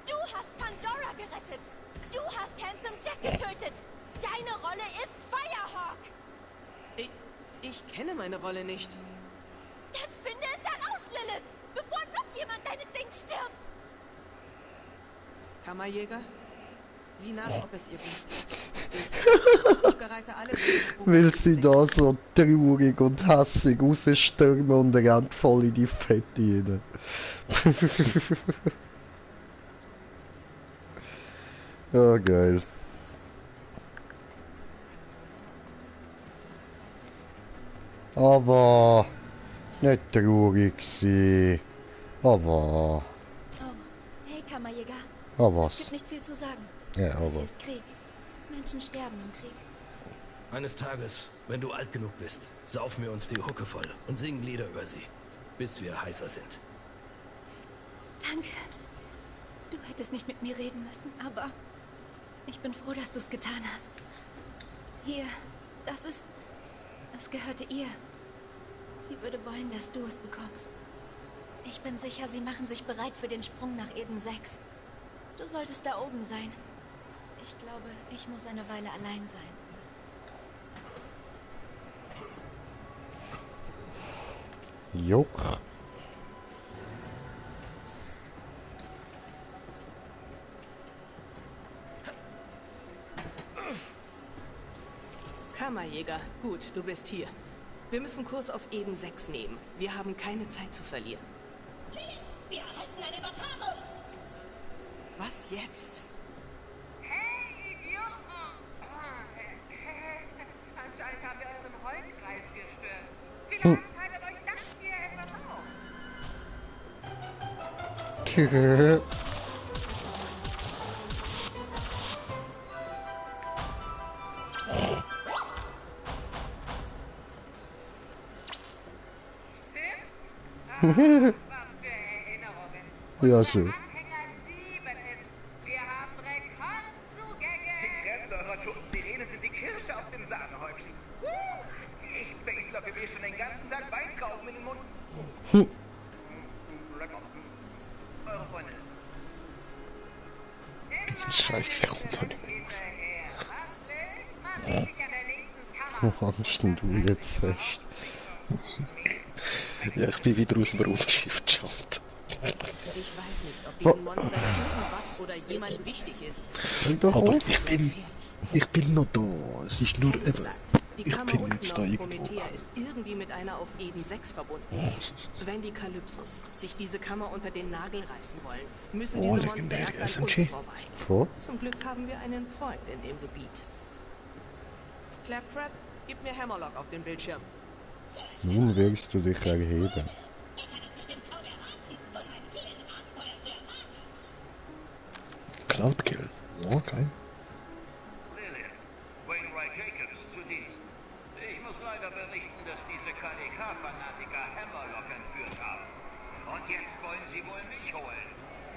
Du hast Pandora gerettet. Du hast Handsome Jack getötet. Deine Rolle ist Firehawk. Ich kenne meine Rolle nicht. Dann finde es heraus, Lilith, bevor noch jemand deinetwegen stirbt. Kammerjäger, sieh nach, ob es ihr gut geht. Ich bereite alles Will sie da so traurig und hassig rausstürmen und rennt voll in die Fette rein. Ja, geil. Aber nicht traurig sie. Aber. Oh, hey Kammerjäger. Aber es gibt nicht viel zu sagen. Ja, Das aber. hier ist Krieg. Menschen sterben im Krieg. Eines Tages, wenn du alt genug bist, saufen wir uns die Hucke voll und singen Lieder über sie, bis wir heißer sind. Danke. Du hättest nicht mit mir reden müssen, aber ich bin froh, dass du es getan hast. Hier, es gehörte ihr. Sie würde wollen, dass du es bekommst. Ich bin sicher, sie machen sich bereit für den Sprung nach Eden 6. Du solltest da oben sein. Ich glaube, ich muss eine Weile allein sein. Juck. Kammerjäger, gut, du bist hier. Wir müssen Kurs auf Eden 6 nehmen. Wir haben keine Zeit zu verlieren. Wir erhalten eine Übertragung! Was jetzt? Hey, Idioten! Anscheinend haben wir euren Eisgestirn. Vielleicht haltet euch das hier etwas auf. Was für Erinnerungen. Ja, so. Anhänger lieben es. Wir haben Rekordzugänge. Die Kräfte eurer toten Sirene sind die Kirsche auf dem Sahnehäubchen. Ich facelocke mir schon den ganzen Tag Weintrauben in den Mund. Lecker. Eure Freundin ist. Scheiße. Wo hängst denn du jetzt fest? Ja, ich bin wieder aus dem Raumschiff geschafft. Ich weiß nicht, ob diesem Monster irgendwas oder jemand wichtig ist. Aber ich bin noch da. Es ist nur eben... Die Ich Kammer bin unten jetzt da auf irgendwo. Promethea ist irgendwie mit einer auf Eden 6 verbunden. Wenn die Kalypsos sich diese Kammer unter den Nagel reißen wollen, müssen diese Monster erst an uns vorbei. Zum Glück haben wir einen Freund in dem Gebiet. Claptrap, gib mir Hammerlock auf den Bildschirm. Nun wirst du dich erheben. Cloudkill. Okay. Lilith, Wainwright Jacobs zu Diensten. Ich muss leider berichten, dass diese KDK-Fanatiker Hammerlock entführt haben. Und jetzt wollen sie wohl mich holen.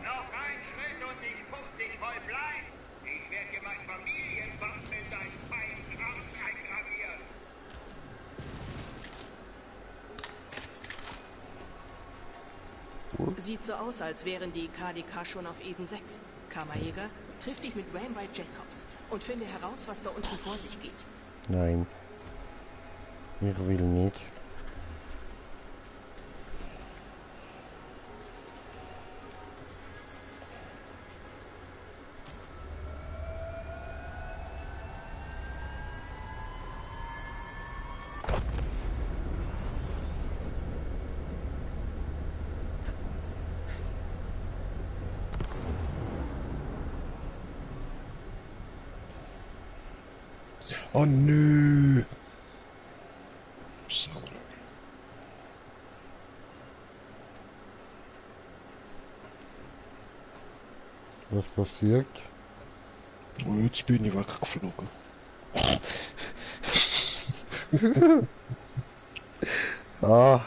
Noch ein Schritt und ich puff dich voll Blei. Ich werde dir mein Familienwappen in deinen feinen Arsch eingravieren. Sieht so aus, als wären die KDK schon auf Eden 6. Kammerjäger, triff dich mit Wainwright Jacobs und finde heraus, was da unten vor sich geht. Nein. Ich will nicht. Oh nö. Sauer. Was passiert? Oh, jetzt bin ich weggeflogen. Ah,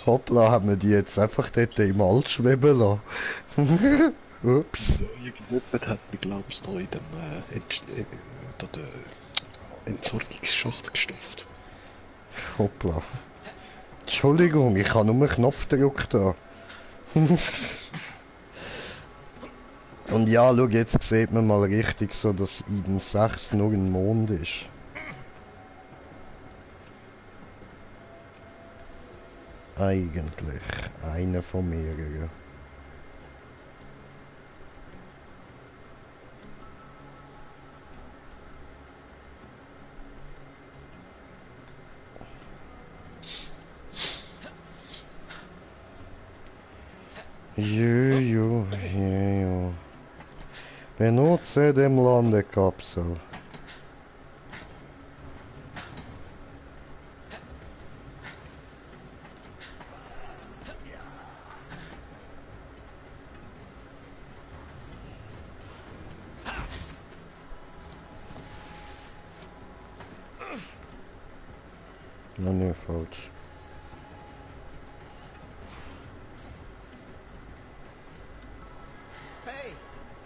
hoppla, haben wir die jetzt einfach dort im All schweben lassen. Ups. Irgendjemand hat mich, glaube ich, da in dem Entsorgungsschacht gestopft. Hoppla. Entschuldigung, ich habe nur einen Knopf gedrückt da. Und ja, schau, jetzt sieht man mal richtig so, dass Eden 6 nur ein Mond ist. Eigentlich einer von mehreren. Juju. Benutze dem Landekapsel. Nee, falsch. Hey,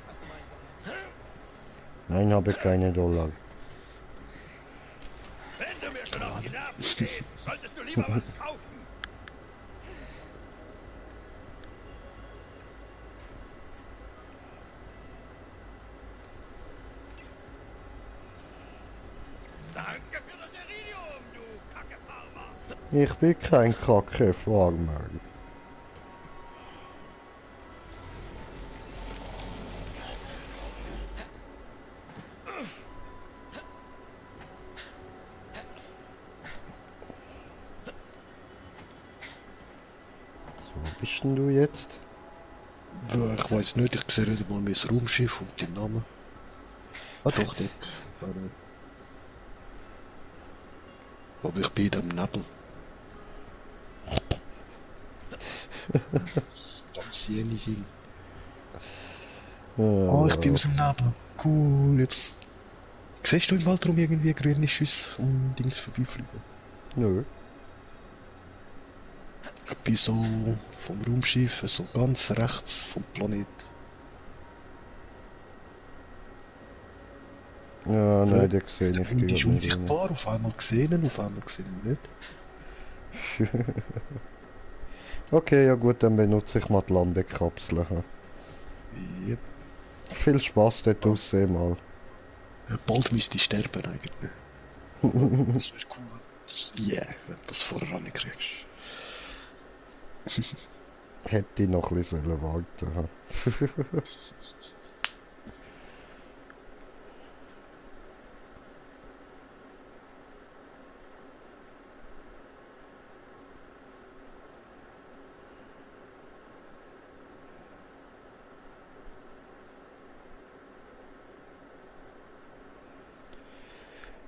hast du meinen? Nein, habe keine Dollar. Wenn du mir schon auf die Nerven gehst, solltest du lieber was kaufen. Danke für das Iridium, du Kackefarmer. Ich bin kein Kacke-Farmer. Wo bist denn du jetzt? Ja, ich weiß nicht, ich sehe nicht mal mein Raumschiff und den Namen. Ah doch, der. Aber ich bin im Nebel. Da sehe ich ihn. Oh, ich bin aus dem Nebel. Cool, jetzt. Siehst du im Weltraum irgendwie grüne Schüsse um Dings vorbeifliegen? Nö. Ich bin so vom Raumschiff, so ganz rechts vom Planet. Ja, nein, den sehe ich Die ist unsichtbar, auf einmal gesehen, auf einmal gesehen nicht. Okay, ja gut, dann benutze ich mal die Landekapsel. Yep. Viel Spaß dort draussen mal. Ja, bald müsste ich sterben eigentlich. Das wäre cool. Yeah, wenn du das vorher rankriegst. Hätte ich noch ein bisschen warten sollen.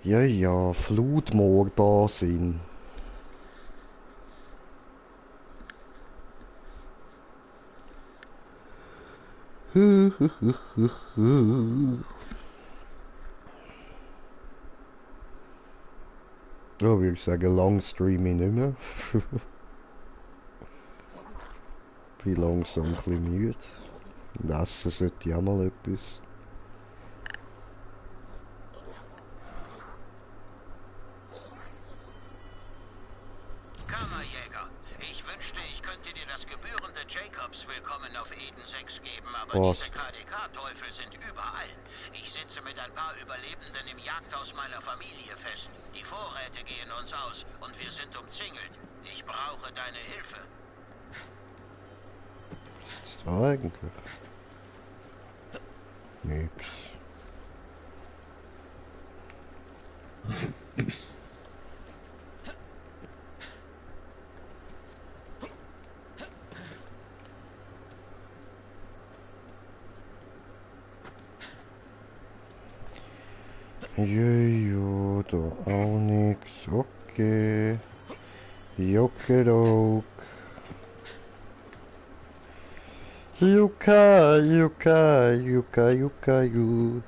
Ja, ja, Flutmoorbasin. Ja, würde ich sagen, lang streame ich nicht mehr. Bin langsam ein bisschen müde. Und essen sollte ich auch mal etwas. Kammerjäger, ich wünschte, ich könnte dir das gebührende Jacobs-Willkommen auf Eden 6 geben, aber Was? diese KDK-Teufel sind überall. Ich sitze mit ein paar Überlebenden im Jagdhaus meiner Familie fest. Die Vorräte gehen uns aus und wir sind umzingelt. Ich brauche deine Hilfe. Was ist da eigentlich? Nix. Jojo, da auch nix. Okay. Jokedok. Juka, Juka, Juka, Juka, Ju.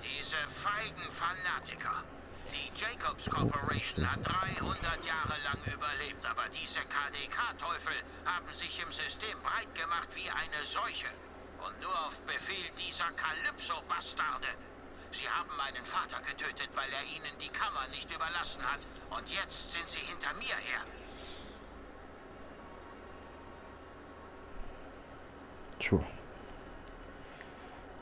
Diese feigen Fanatiker. Die Jacobs Corporation hat 300 Jahre lang überlebt, aber diese KDK-Teufel haben sich im System breit gemacht wie eine Seuche. Und nur auf Befehl dieser Kalypso-Bastarde. Sie haben meinen Vater getötet, weil er ihnen die Kammer nicht überlassen hat. Und jetzt sind sie hinter mir her. Tja.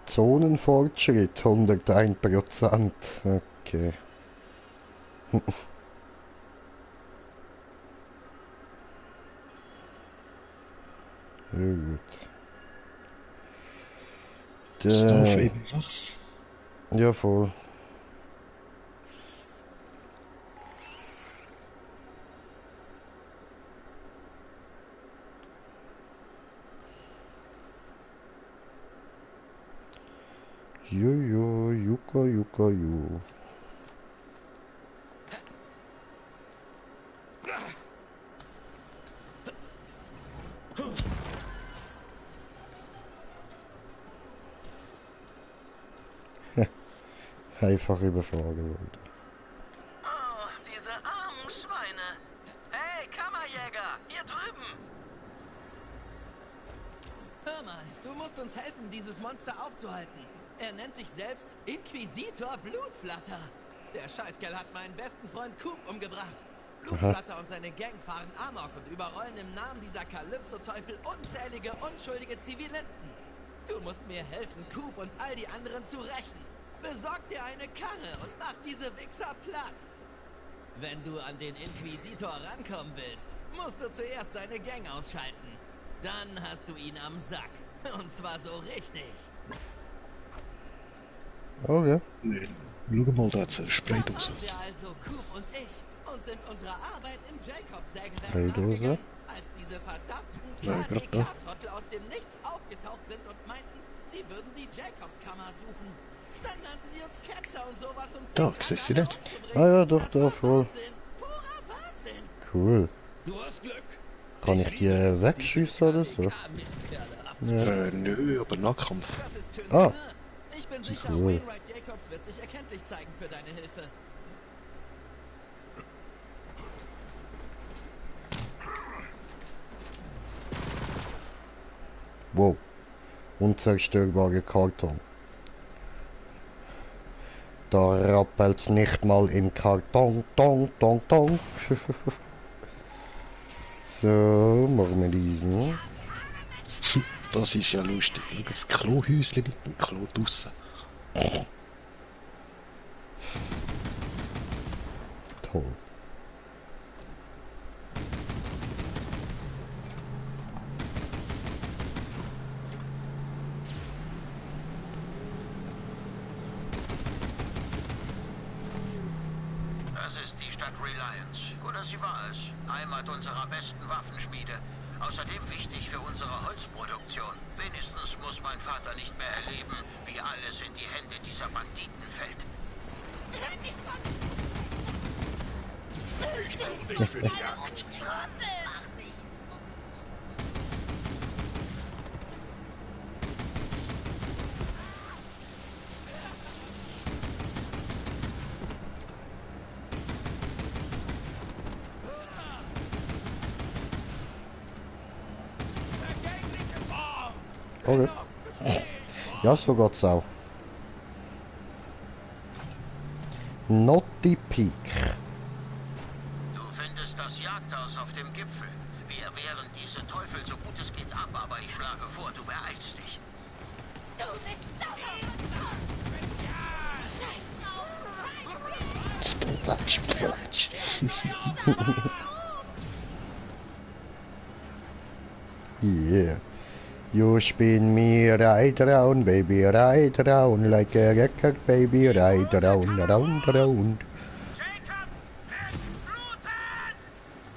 Zonenfortschritt 101%. Okay. Ja, gut. Auf Eden 6. Ja, voll. Jojo, Juka, Juka, Ju. Einfach überfahren worden. Oh, diese armen Schweine. Hey, Kammerjäger, hier drüben. Hör mal, du musst uns helfen, dieses Monster aufzuhalten. Er nennt sich selbst Inquisitor Blutflatter. Der Scheißkerl hat meinen besten Freund Coop umgebracht. Blutflatter und seine Gang fahren Amok und überrollen im Namen dieser Kalypso-Teufel unzählige, unschuldige Zivilisten. Du musst mir helfen, Coop und all die anderen zu rächen. Besorg dir eine Karre und mach diese Wichser platt. Wenn du an den Inquisitor rankommen willst, musst du zuerst seine Gang ausschalten. Dann hast du ihn am Sack. Und zwar so richtig. Okay. Nee, Schau mal, da hat's eine Spraydose. Wir also, Coop und ich, und sind unserer Arbeit im Jacobs-Sägewerk Spraydose? als diese verdammten Ja, grad da. Trottel aus dem Nichts aufgetaucht sind und meinten, sie würden die Jacobs-Kammer suchen. Dann nannten sie uns Ketzer und sowas und Da, siehst du nicht? Ah ja, doch, da, voll. Cool. Du hast Glück. Kann ich die wegschießen oder so? Ja. Nö, aber Nahkampf. Ah. Ich bin sicher, Cool. Wainwright Jacobs wird sich erkenntlich zeigen für deine Hilfe. Wow. Unzerstörbare Karton. Da rappelt's nicht mal im Karton. Tong, tong, tong. So, machen wir diesen. Das ist ja lustig. Schau, das Klohäuschen mit dem Klo draussen. Toll. Das ist die Stadt Reliance. Oder sie war es. Heimat unserer besten Waffenschmiede. Außerdem wichtig für unsere Holzproduktion. Wenigstens muss mein Vater nicht mehr erleben, wie alles in die Hände dieser Banditen fällt. Ich bin nicht für die Jagd. Okay. Ja, so geht's auch. Naughty Peak. Du findest das Jagdhaus auf dem Gipfel. Wir wehren diese Teufel so gut es geht ab, aber ich schlage vor, du beeilst dich. Du bist Splatsch, Splatsch. Yeah. You spin me right round, baby, right round, like a record, baby, right round, round, round.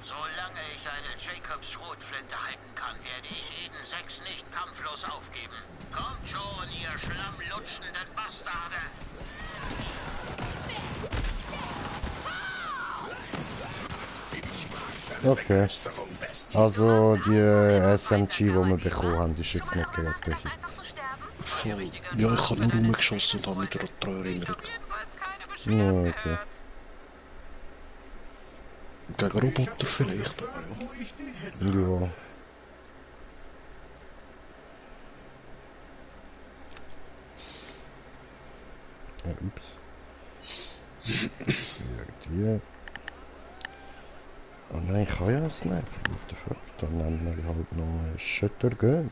Solange ich eine Jacobs-Schrotflinte halten kann, werde ich Eden 6 nicht kampflos aufgeben. Kommt schon, ihr schlammlutschenden Bastarde! Okay. Also die SMG, die wir bekommen haben, ist jetzt nicht gerade der Hit. Voll. Ja, ich habe nur rumgeschossen und habe mich daran erinnert. Ja, okay. Gegen Roboter vielleicht, aber ja. Ja. Ups. Die. Oh nein, ich kann ja es nicht. What the fuck? Dann nehmen wir halt noch einen Shuttergun.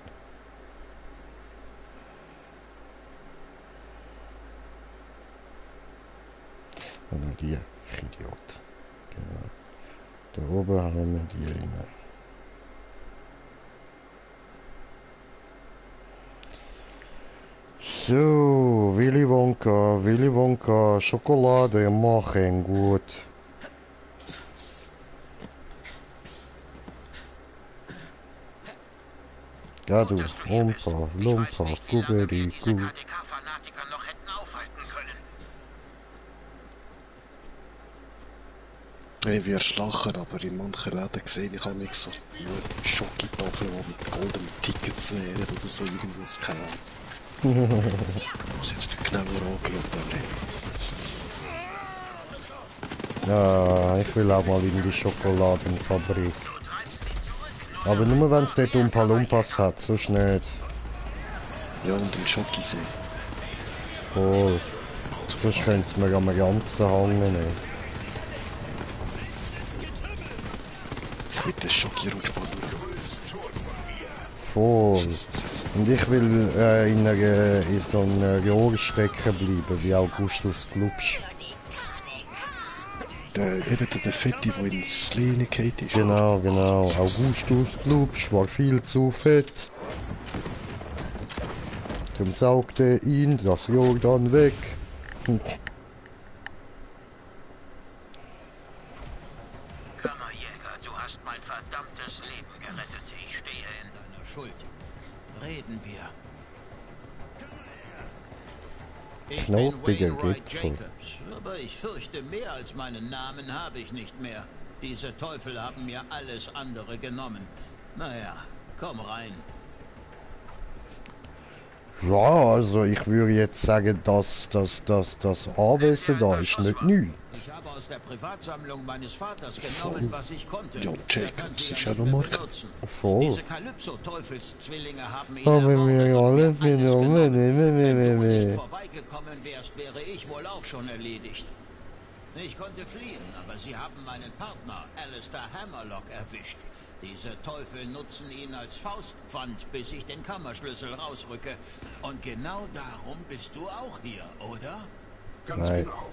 Oder die, ich Idiot. Genau. Da oben haben wir die rein. So, Willy Wonka, Schokolade machen gut. Ja du, Lumpa, Guberi, Gu. Hey, wir lachen, aber in manchen Läden gesehen ich habe mich so nur Schokotafeln, die mit goldenen Tickets wären oder so irgendwas, keine Ahnung. Muss jetzt nicht genauer angeschaut haben. Ja, ich will auch mal in die Schokoladenfabrik. Aber nur wenn es dort Umpa Lumpas hat, sonst nicht. Ja, und den Schokisee. Voll. Sonst könnte es mir am ganzen hängen. Ne? Ich will den Schoki-Rutschbahn. Voll. Und ich will in so einer Rohr stecken bleiben, wie Augustus Glubsch. Der Fette, der ins Lehne geht ist. Genau. Augustus Glubsch war viel zu fett. Darum saugte ihn das Rohr dann weg. jedes Leben gerettet. Ich stehe in deiner Schuld. Reden wir. Ich bin Wainwright Jacobs, aber ich fürchte, mehr als meinen Namen habe ich nicht mehr. Diese Teufel haben mir alles andere genommen. Naja, komm rein. Ja, also ich würde jetzt sagen, dass das Anwesen da ist nicht nichts. Ich habe aus der Privatsammlung meines Vaters genommen, was ich konnte. Ja, Jacobs ist ja normal. Voll. Diese Calypso-Teufelszwillinge haben ihn Aber wir alles genommen. Wenn du nicht vorbeigekommen wärst, wäre ich wohl auch schon erledigt. Ich konnte fliehen, aber sie haben meinen Partner, Alistair Hammerlock, erwischt. Diese Teufel nutzen ihn als Faustpfand, bis ich den Kammerschlüssel rausrücke. Und genau darum bist du auch hier, oder? Ganz genau.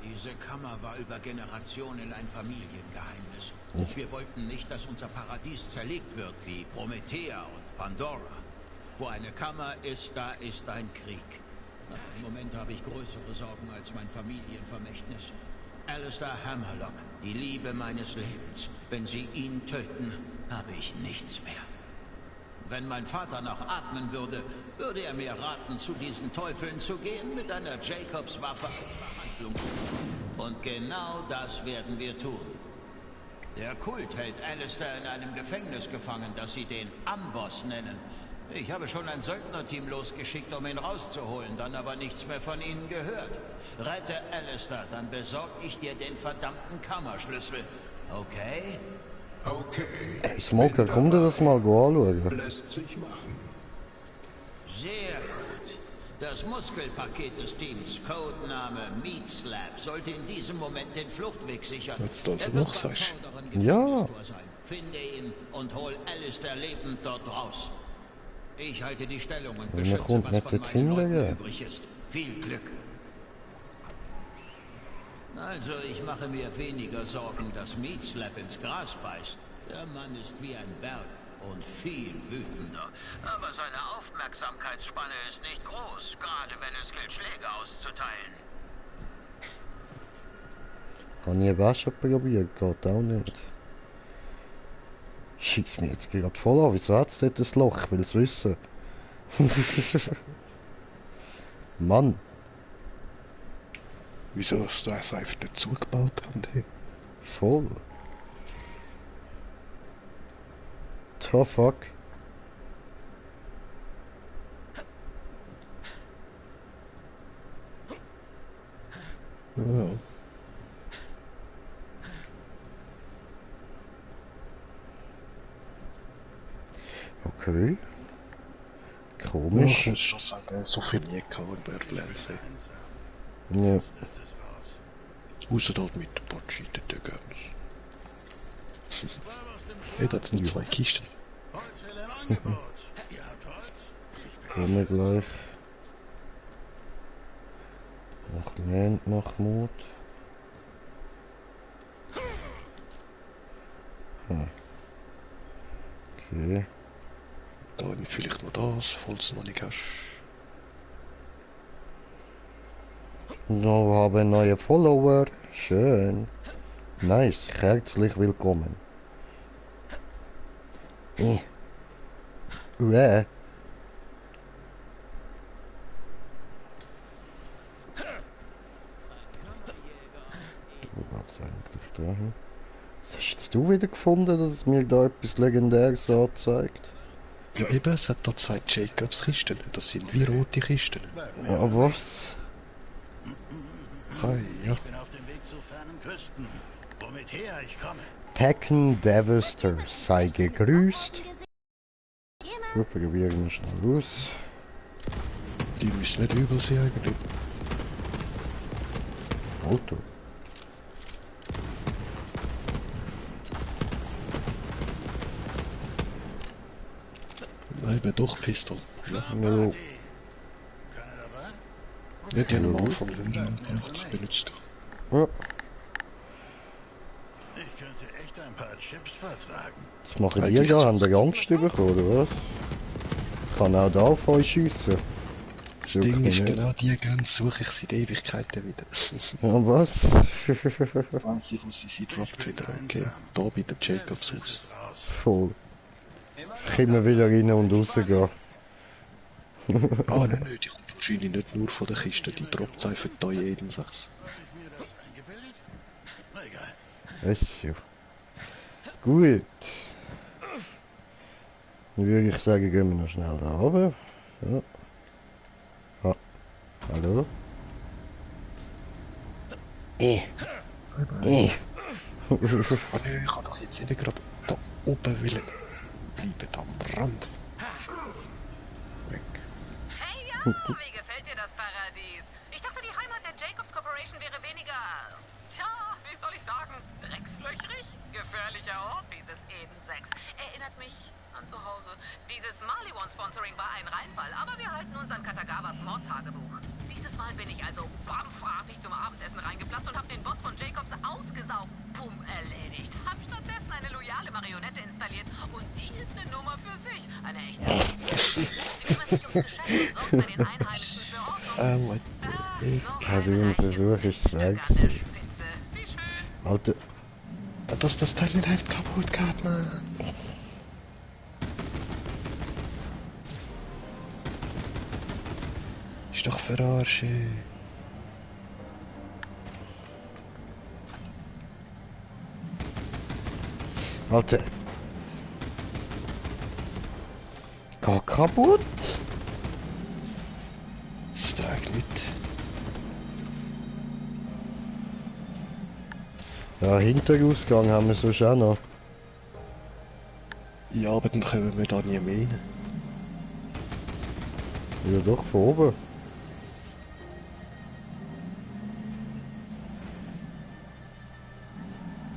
Diese Kammer war über Generationen ein Familiengeheimnis. Wir wollten nicht, dass unser Paradies zerlegt wird, wie Promethea und Pandora. Wo eine Kammer ist, da ist ein Krieg. Im Moment habe ich größere Sorgen als mein Familienvermächtnis. Alistair Hammerlock, die Liebe meines Lebens. Wenn sie ihn töten, habe ich nichts mehr. Wenn mein Vater noch atmen würde, würde er mir raten, zu diesen Teufeln zu gehen, mit einer Jacobs-Waffe als Verhandlung. Und genau das werden wir tun. Der Kult hält Alistair in einem Gefängnis gefangen, das sie den Amboss nennen. Ich habe schon ein Söldnerteam losgeschickt, um ihn rauszuholen, dann aber nichts mehr von ihnen gehört. Rette Alistair, dann besorg ich dir den verdammten Kammerschlüssel. Okay? Okay. Smoker, komm dir das mal anschauen. Lässt sich machen. Sehr gut. Das Muskelpaket des Teams, Codename Meat Slap, sollte in diesem Moment den Fluchtweg sichern. Jetzt also noch, sagst du? Ja. Finde ihn und hol Alistair lebend dort raus. Ich halte die Stellung und Man beschütze, kommt was nicht von dorthin, meinen Leuten Digga. übrig ist. Viel Glück. Also, ich mache mir weniger Sorgen, dass Meat Slap ins Gras beißt. Der Mann ist wie ein Berg und viel wütender. Aber seine Aufmerksamkeitsspanne ist nicht groß, gerade wenn es gilt, Schläge auszuteilen. Habe ich eben auch schon probiert, geht auch nicht. Schießt mir jetzt gerade voll an, wieso hat es dort ein Loch? Ich will es wissen. Mann. Wieso hast du das einfach nicht zugebaut haben? Hey? Voll. The fuck? Ja. Okay. Komisch. Ja, ich schon sagen, so viel nie gehabt in Borderlands. Ja. Außer dort mit den paar cheateten Games. Hey, da sind 2 Kisten. Komme gleich. Noch mehr, noch Mut. Okay. Da habe ich vielleicht noch das, falls du noch nicht hast. So, wir haben neue Follower. Schön. Nice. Herzlich willkommen. Uäh. Was eigentlich da? Was hast jetzt du wieder gefunden, dass es mir da etwas Legendäres anzeigt? Ja eben, es hat da 2 Jacobs-Kisten. Das sind wie rote Kisten. Ja, was? Hi, ja. Ich bin auf dem Weg zu fernen Küsten. Womit her ich komme? Packen Devaster sei gegrüßt. Wir probieren schnell aus. Die müssen nicht übel sein eigentlich. Auto. Eben doch Pistol. Ja. No. Ja, die haben am Anfang benutzt. Ja. Ich könnte echt ein paar Chips vertragen. Was machen die da? Haben die Angst bekommen, oder was? Ich kann auch da auf euch schiessen. Das Ding ist, genau die Gans suche ich seit Ewigkeiten wieder. Ja, was? Weiss ich, wo sie droppt wieder. Okay, da bei der Jacobs Haus. Voll. Ich immer wieder rein und raus gehen. Ah, nein, die kommt wahrscheinlich nicht nur von der Kiste, die droppt einfach da jeden Sachs. Ist so. Gut. Dann würde ich sagen, gehen wir noch schnell da runter. Ja. Ah. Hallo? Oh nein, ich kann doch jetzt nicht gerade da oben willen bleiben, da am Rand. Weg. Hey ja, wie gefällt dir das Paradies? Ich dachte, die Heimat der Jacobs Corporation wäre weniger... Tja, wie soll ich sagen? Dreckslöchrig? Gefährlicher Ort, dieses Eden 6. Erinnert mich an zu Hause. Dieses Maliwan-Sponsoring war ein Reinfall, aber wir halten uns an Katagawas Mordtagebuch. Dieses Mal bin ich also bampfartig zum Abendessen reingeplatzt und habe den Boss von Jacobs ausgesaugt. Pum, erledigt. Hab stattdessen eine loyale Marionette installiert und die ist eine Nummer für sich. Eine echte Sie kümmert sich ums Geschäft und sorgt bei den Einheimischen für Ordnung. Also ein Versuch ist weg. Alter. Dass das Teil nicht einfach kaputt geht, Mann. Ist doch verarsche. Alter. Gar kaputt? Stark nicht. Ja, Hinterausgang haben wir sonst auch noch. Ja, aber dann können wir da nie mehr rein. Ja doch, von oben.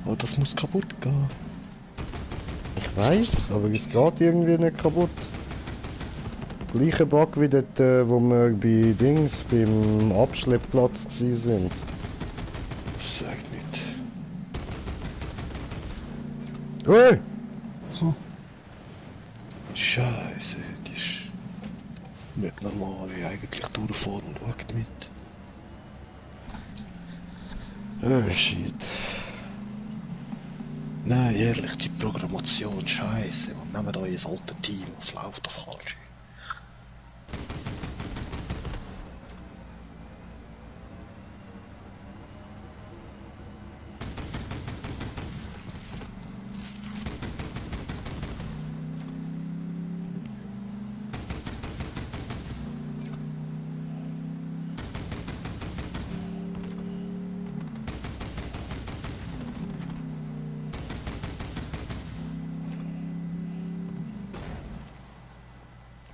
Oh, das muss kaputt gehen. Ich weiß, aber es geht irgendwie nicht kaputt. Gleicher Bug wie dort, wo wir bei Dings, beim Abschleppplatz gsi sind. Sag nicht. Hey! Hm. Scheiße, die ist nicht normal, wie eigentlich durchfahren und wagt mit. Oh shit. Nein, ehrlich, die Programmation, scheiße. Und nehmt euer altes Team, es läuft doch falsch.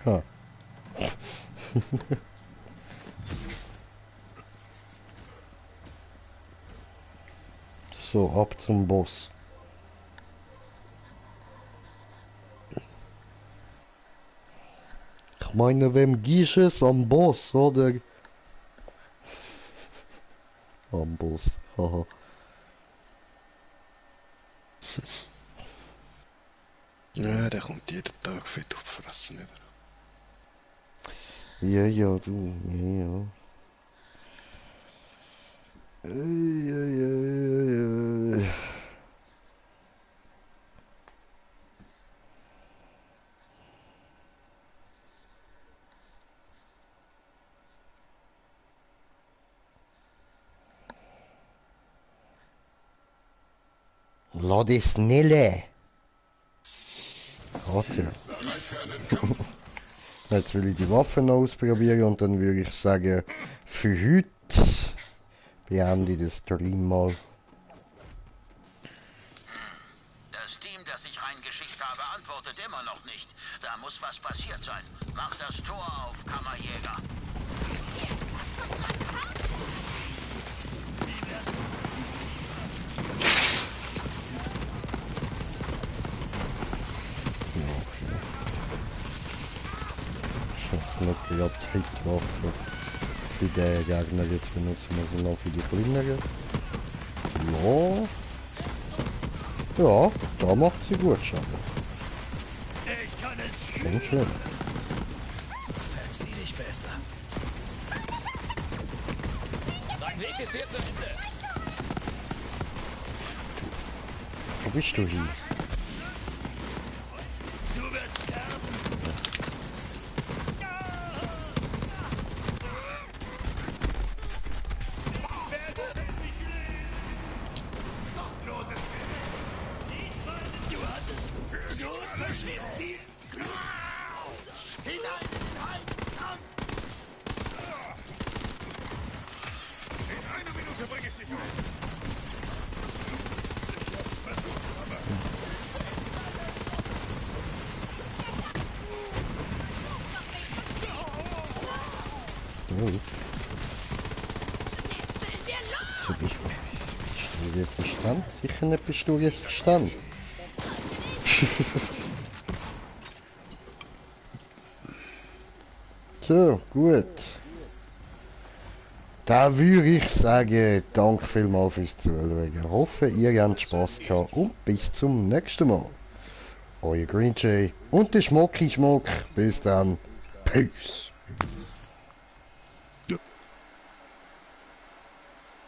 Ha. So, ab zum Boss. Ich meine, wem gibst es am Boss, oder? Am Boss, haha. Ja, der kommt jeden Tag fett auf die Fresse über. Ja, ja, du, ja, ja. Lass die Snelle! Warte. Jetzt will ich die Waffen ausprobieren und dann würde ich sagen, für heute beende ich den Stream mal. Das Team, das ich reingeschickt habe, antwortet immer noch nicht. Da muss was passiert sein. Mach das Tor auf, Kammerjäger. Nicht gerade die Hitwaffe für den Gegner, jetzt benutzen wir sie noch für die kleineren. Ja. Ja, da macht sie gut Schaden. Schon schön. Verzieh dich besser. Dein Weg ist hier zu Ende. Wo bist du hin? Du wirst sterben. Du hattest so verschieden viel Glück. Hinein in den heiligen Kampf. In einer Minute bringe ich dich um. Ich hab's versucht, aber... Oh. So, bist du jetzt im Stand? Sicher nicht bist du jetzt im Stand. So, gut. Da würde ich sagen, danke vielmals fürs Zuschauen. Ich hoffe, ihr habt Spass gehabt und bis zum nächsten Mal. Euer Green Jay und der Schmucki Schmuck. Bis dann. Peace.